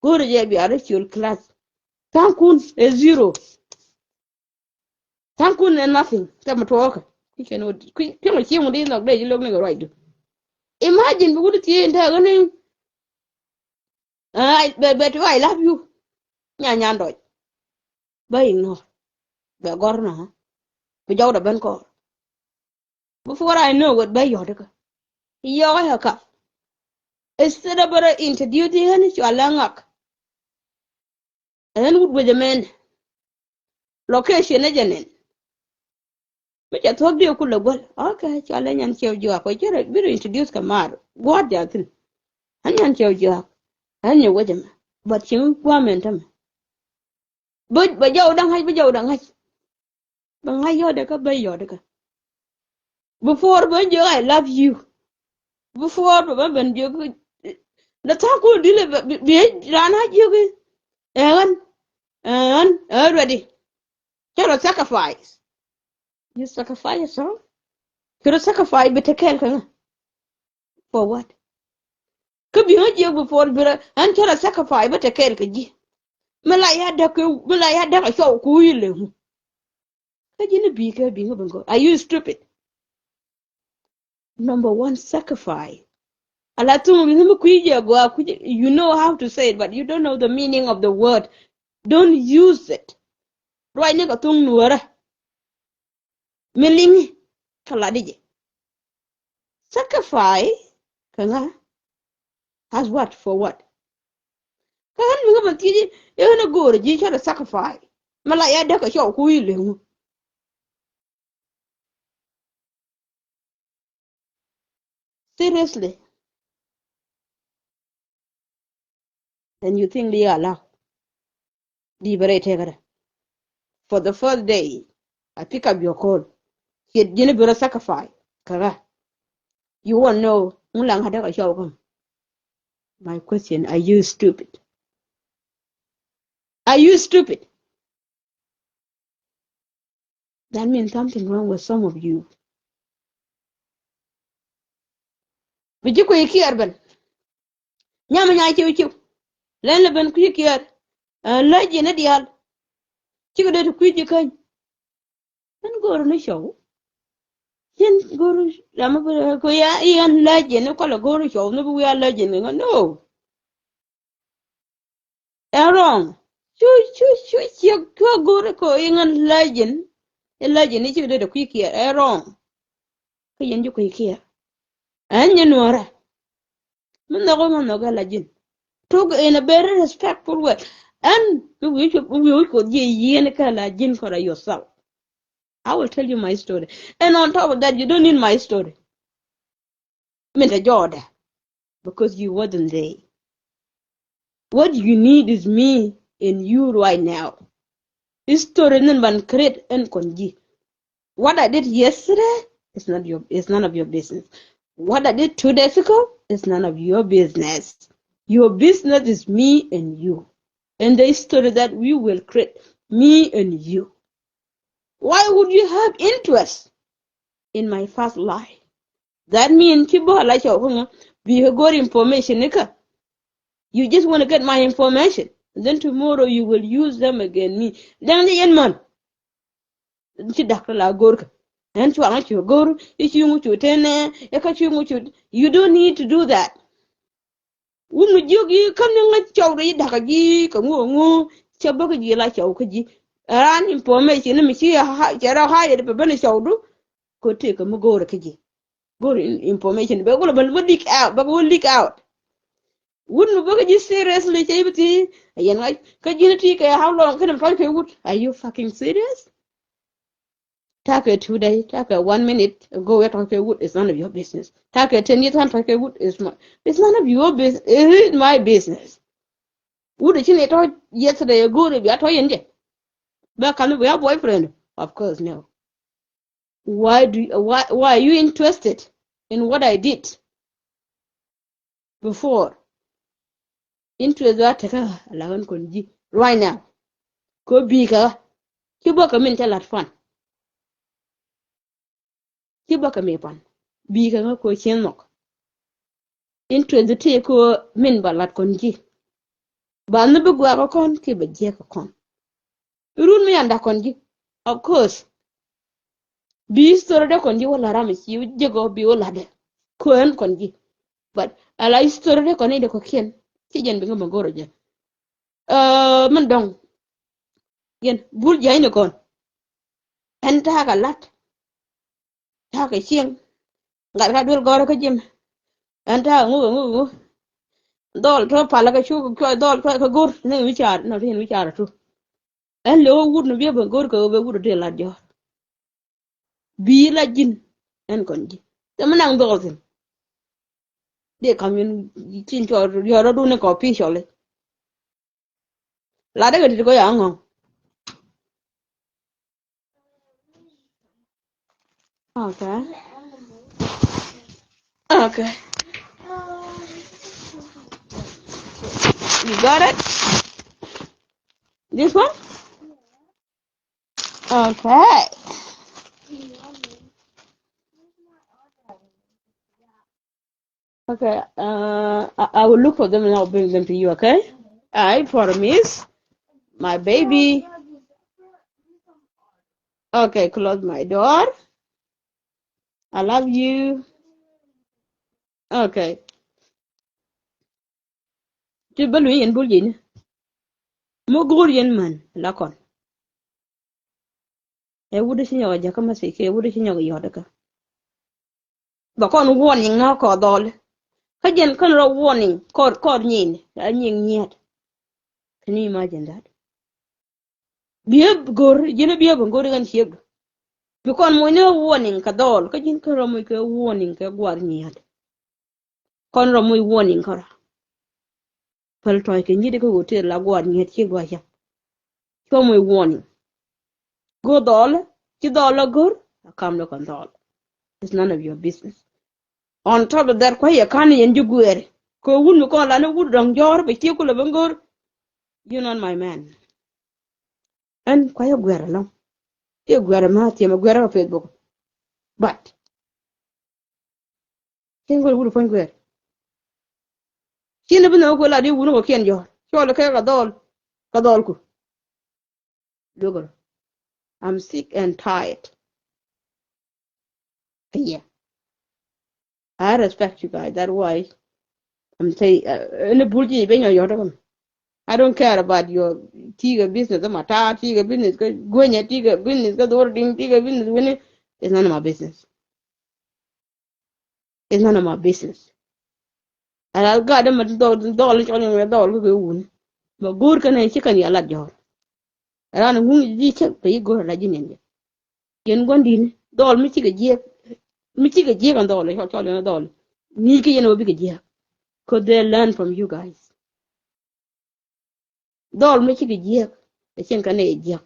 Go̱r jɛ bia rɛ ciöl class. Tha̱a̱ŋkun ɛ zero. Tha̱a̱ŋkun ɛ nothing. Tɛmɛ tuɔɔkä. Kui̱ kɛn wä, kui̱, kui̱ mɛ ciek wun di nhɔk dee ji̱ lo̱k ni kɛ ruacdu. Imagine bi wut thiee in tɛk ni. Ai, bɛ, bɛ ti I love you. Nya nyan dɔc. Bä ignore. Bɛ gɔr nɔ. Bi jɔw dɔ ben kɔr. Before I know what bä yɔt kä. Yɔk ɛ kap. Instead of introducing hɛn cua lɛ ŋak. Ɛn wut wecɛ mɛn. Location ɛ jɛ nɛn. Mi cɛ thuɔ̱k diɛ kulɛ guäl. Okay, cɔalɛ nyan ciɛw jiɔak. Kɛ cɛ rɛ bi rɛ introduce kɛ maar. Gua̱a̱t diaal thi̱n. Ɣän nyan ciɛw jiɔak. Ɣän nyɛ wec ɛmɛ. But cieŋ gua̱a̱mɛn tämɛ. Bä, bä jɔw da̱ŋ ŋa̱c, bä jɔw da̱ŋ ŋa̱c. Bä ŋa̱c yɔ̱dɛ kä, bä yɔ̱dɛ kä. Before bä jiök I love you. Before bä, bä ben jiök. Lɛ tha̱a̱ŋ kun dilɛ bɛ, bi, bi raan a jiök i̱. Ɛ ɣän. Ɛ ɣän, ɛ ready. Cä rɔ sacrifice. You sacrifice yourself? Kɛ rɔ sacrifice bi te kɛɛl kɛ ŋa? For what? Kä bi ɣä jiɛk before bi rɔ, ɣän cä rɔ sacrifice bä te kɛɛl kɛ ji̱. Mi la ya däk kɛ, mi la ya däk a cɔw ku wi̱i̱ lɛ ŋu. Kä ji̱n i̱ bi kɛ bi ŋä bi ŋä. Are you stupid? Number one, sacrifice. Ala thuŋ bi ŋä mi kui̱ jɛ gɔaa kui̱ jɛ, you know how to say it, but you don't know the meaning of the word. Don't use it. Ruacni kɛ thuŋ nuɔrä. Mi liŋi kä lat i̱ jɛ. Sacrifice kɛ ŋa? As what? For what? Kä ɣän mi ŋä bä thiec i̱ ɣän a go̱o̱rä ji̱ cä rɔ sacrifice. Mi la ya däk kɛ cɔw ku i̱ leŋu. Seriously. And you think li ala di bɛ rɛy tɛkɛ dɛ. For the first day I pick up your call. Ciet ji̱n bi rɔ sacrifice kɛ ɣä. You won't know ŋu la ŋa̱t däk a cɔw kä. My question, are you stupid? Are you stupid? That means something wrong with some of you. Bi ji̱ kui̱ kiɛɛr ben. Nyam nya ciw ciw. Lɛn lɛ ben kui̱ kiɛɛr. Ɛ, lä ji̱n i̱ diaal. Cikɛ dee ti kui̱ ji̱ käny. Ɣän go̱o̱r ni cɔw. Cien go̱o̱r ram mi bi ko ya i̱ ɣän lä ji̱n i̱ kɔlɛ go̱o̱r cɔw ni bi wi̱i̱ a lä ji̱n i̱ ɣän no. Ɛ wrong. Cu, cu, cu, ciek, cu go̱o̱r kɛ iŋän lä ji̱n. I̱ lä ji̱n i̱ cikɛ dee dee kui̱ kiɛɛr. Ɛ wrong. Kä yɛn ji̱ kui̱ kiɛɛr. Ɛn nyɛ nuɔ̱ɔ̱rä. Mi nhɔk i̱ ŋän nhɔk ɛ lä ji̱n. Tok in a very respectful way. Ɛn mi wi̱i̱ wi̱i̱ wi̱i̱ koth jiɛ yieen kɛ lä ji̱n kɔrɛ yourself. I will tell you my story. And on top of that, you don't need my story. Min te jɔɔdɛ, because you wasn't there. What you need is me and you right now. History ni ban create ɛn kɔn ji̱. What I did yesterday is not your, is none of your business. What I did two days ago is none of your business. Your business is me and you. And the history that we will create, me and you. Why would you have interest in my past life? That mean ci bä la cɔw kä ŋä bi kä go̱r information ni kä. You just wanna get my information. And then tomorrow you will use them against me. Dɛŋ ni yɛn män. Ci dak la go̱r kä. Ɛn cuaŋ cu go̱r i̱ ci ŋu cu tenɛ i̱ kä ci ŋu cu. You don't need to do that. Wun mi jiök i̱ kä ni ŋäc cɔwdɛ i̱ da̱kä ji̱ kɛ ŋu ŋu. Cɛ bäkä ji̱ la cɔw kä ji̱. Ɛ raan information ni mi ci cɛ rɔ ha̱a̱c ɛ dee pɛ ben cɔwdu. Kɛ tëëkɛ mi go̱o̱rɛ kä ji̱. Go̱o̱rɛ information bɛ wä leak out, bɛ wä leak out. Wun mi bäkä ji̱ seriously cɛ i̱ bi thiec. Ɛ yɛn ŋa̱c kä ji̱n ti kɛ how long kɛn mi tɔ̱c kɛ wut? Are you fucking serious? Takɛ two day, takɛ one minute ago, ya tɔ̱c kɛ wut, it's none of your business. Takɛ ten years, tɔ̱c kɛ wut, it's my, it's none of your business. It is my business. Wut a ci ni tɔ̱c yesterday ago, bia tɔ̱c yɛn jɛ. Bɛ ka̱n bia boyfriend? Of course no. Why do you, why, why are you interested in what I did before? Interest wa tekä la ɣän kɔn ji̱ right now. Kɛ ɣöö bi̱i̱ kɛ ɣä. Ci bä kɛ min cä la̱t pan. Ci bä kɛ mi pan. Bi̱i̱ kɛ ɣä kɛ ɣöö cieŋ nhɔk. Interest ti kɛ ɣöö min ba la̱t kɔn ji̱. Ba ni bi gua̱a̱k kɛ kɔn kiɛ bɛ jiɛk kɛ kɔn. Run mi yan da̱k kɔn ji̱. Of course. Bi history dee kɔn ji̱ wä la̱t ram mi ci ji̱ gɔɔ bi wä la̱t dee. Kɛ ɣöö ɛn kɔn ji̱. But ala history dee kɔn i̱ dee kɔ̱kiɛn. Ci jɛn bi ŋä bä go̱r ɔ jɛ. Ɛ, min dɔ̱ŋ. Yɛn bul jia̱cni kɔn. Ɛn ta̱a̱ kɛ la̱t. Ta̱a̱ kɛ cieŋ. Gat ka duel gɔ̱rä kä ji̱ mɛ. Ɛn ta̱a̱ kɛ ŋu kɛ ŋu kɛ ŋu. Dhɔl tɔ palä kɛ cu kɛ cuɔy dhɔl cuɔy kɛ go̱r ni wi̱i̱ ca̱a̱r nɔ ti yɛn wi̱i̱ ca̱a̱r ɛ tu. Ɛn lɛ wä wut ni biɛ ben go̱r kɛ wä ben wut ɛ dee la̱t jɔ̱ɔ̱r. Bi̱i̱ la ji̱n ɛn kɔn ji̱. Thɛ mi naŋ dhɔl thi̱n. Dee kam yɛn cin cɔɔr yɔr rɔ̱dun ni kɔ pi̱i̱ cɔli. La dee kɛ ti ti kɔ ya ŋɔ̱ŋ. Okay. Okay. You got it? This one? Okay. Okay, uh, I, I will look for them and I'll bring them to you, okay? I promise, my baby. Okay, close my door. I love you. Okay. Ti bä luny yɛn bul ji̱ni. Mi go̱o̱r yɛn män la kɔn. Ɛ wut ci nyɔk a jakä message kɛ wut ci nyɔk a yɔt kä. Bɛ kɔn warning ŋa kɔ dhɔl. Kä jɛn kän rɔ warning kɔr kɔr nyin a nyin nyiat. Can you imagine that? Biɛ go̱r ji̱n biɛ bɛ go̱r i̱ ɣän ciek. Bi kɔn moc ni warning kɛ dhɔl kä ji̱n kän rɔ moc kɛ warning kɛ guar nyiat. Kɔn rɔ moc warning kärɔa. Päl tɔ̱ɔ̱c kɛ nyi̱t kä hotel la gua̱a̱r nyi̱et ci gua̱a̱r cä. Cuɔ moc warning. Go̱o̱r dhɔɔl ci dhɔɔl la go̱o̱r a kam lɔ kɔn dhɔɔl. It's none of your business. On top of that kua̱c yɛ ka̱n yɛn ji̱ gueeri kɛ wun mi kɔn la ni wut dɔ̱ŋ jɔ̱ɔ̱r bɛ ci kulɛ ben go̱o̱r. You not my man. Ɛn kua̱c yɛ gueeri ɛlɔ̱ŋ. Ci gueeri ma thiɛm ɛ gueeri kɛ Facebook. But Cien kɔn wut puɔ̱ny guɛɛr. Cien bi nhɔk kuɛ lat i̱ wun kɔ̱kiɛn jɔ̱ɔ̱r. Cɔl kɛ kɛ dhɔl. Kɛ dhɔlku. Duɔ̱kɛ rɔ. I'm sick and tired. Yeah. I respect you guys. That's why I'm say, uh, in a bull ji̱ ben yɔ̱ yɔ̱ tɔ̱ kɔn. I don't care about your tiga business ma taa tiga business kä guenya tiga business kä dhor ding tiga business wini. It's none of my business. It's none of my business. Ala gat dämɛ dhɔl dhɔl cɔl in dhɔl kä kɛ wuni. Bɛ go̱o̱r kɛn ci kɛn yɛ lat jɔ̱ɔ̱r. Ran ŋuŋ ji̱ cäk bɛ yi go̱o̱r ala ji̱ niɛn jɛ. Yɛn gua̱n di̱n dhɔl mi cikɛ jiɛk. Mi cikɛ jiɛk an dhɔl cɔl cɔl in dhɔl. Ŋi̱i̱c kä yɛn wä bikɛ jiɛk. 'Cause they learn from you guys. Dhɔl mi cikɛ jiɛk ɛ cieŋ kɛn ɛ jiɛk.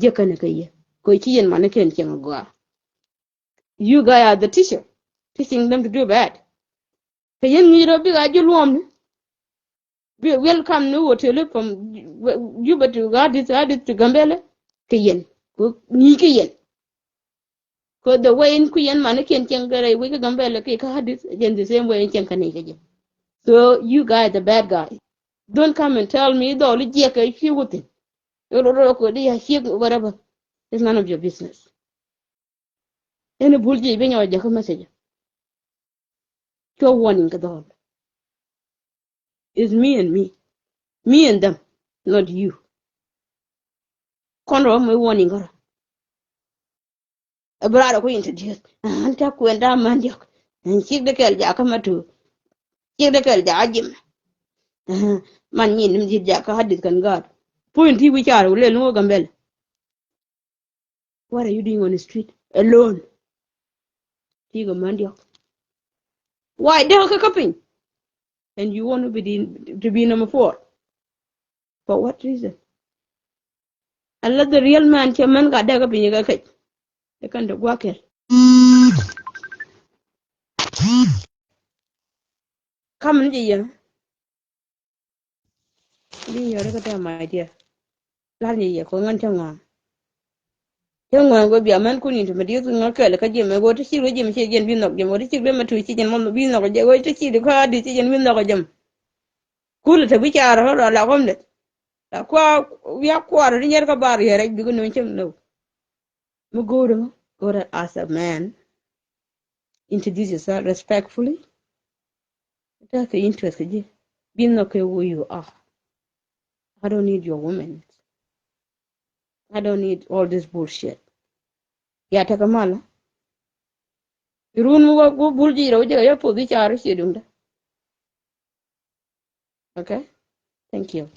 Jiɛk kɛn ɛ kɛ yɛ kɛ ci yɛn mani kɛn cieŋ a gɔaa. You guys are the teacher, teaching them to do bad. Kɛ yɛn ŋi̱i̱c rɔ bik a ji̱ luɔmni. Bi welcome ni hotel from Juba to Addis, Addis to Gambela. Kɛ yɛn ŋi̱i̱c kɛ yɛn. 'Cause the way in kui̱ yɛn manikiɛn cieŋ kɛ rɛy wec kä Gambela kɛ kä Addis, jɛn the same way in cieŋ kä nɛy kä jɛ. So you guys the bad guy. Don't come and tell me dhɔl i̱ jiɛk kɛ ci wuthin. Rɔ rɔ rɔ kodi ya ciek whatever. It's none of your business. Ɛn i̱ bul ji̱ bi nyɔk jakä message. Cuɔ warning kɛ dhɔl. It's me and me. Me and them, not you. Kɔn rɔ mi warning kärɔ. Ɛ bi raar ɛ ku introduce. An ca kuɛn da̱a̱ män diɔ̱k. Ɛn cik dee kɛl jakä mɛ tuuk. Cik dee kɛl jakä jim. Man nyin mi ji̱ jakä Addis kɛn gaat. Puɔ̱ny ti wi̱c car wulel ni wä Gambela. What are you doing on the street alone? Ti kɛ män diɔ̱k. Why dee kä kä piny? And you want to be the, to be number four. For what reason? Unless the real man cɛ män ka dee kä piny kä kɛc. Ɛ kɛn te gua̱a̱k kɛl. Kam ni jɛ yɛn. Di yɔri kä tɛ, my dear. Lar nyɛ yɛ kɔ ŋän cä ŋɔaŋ. Cä ŋɔaŋ gɔ bia män kun in ti mɛ dieth ŋä kɛl kä jim ɛ gɔ ti cir gɔ jim ci jɛn bi nhɔk jim gɔ ti cir gɔ mɛ tu ci jɛn mɔ bi nhɔk jɛ gɔ ti cir gɔ adi ci jɛn bi nhɔk jɛ jim. Kul te bi car hɔ la gɔm det. La kua wia kuar di nyɛr kä bar yɛ rɛc bi gɔ nööŋ cäŋ nööŋ. Mi go̱o̱rä ŋä go̱o̱rä as a man. Introduce yourself respectfully. That's the interest kɛ ji̱. Bi nhɔk kɛ who you are. I don't need your women. I don't need all this bullshit. Ya tekɛ malä. Run mi wä bul ji̱ rɛw jɛ ya poth i̱ car i̱ cie duŋdä. Okay. Thank you.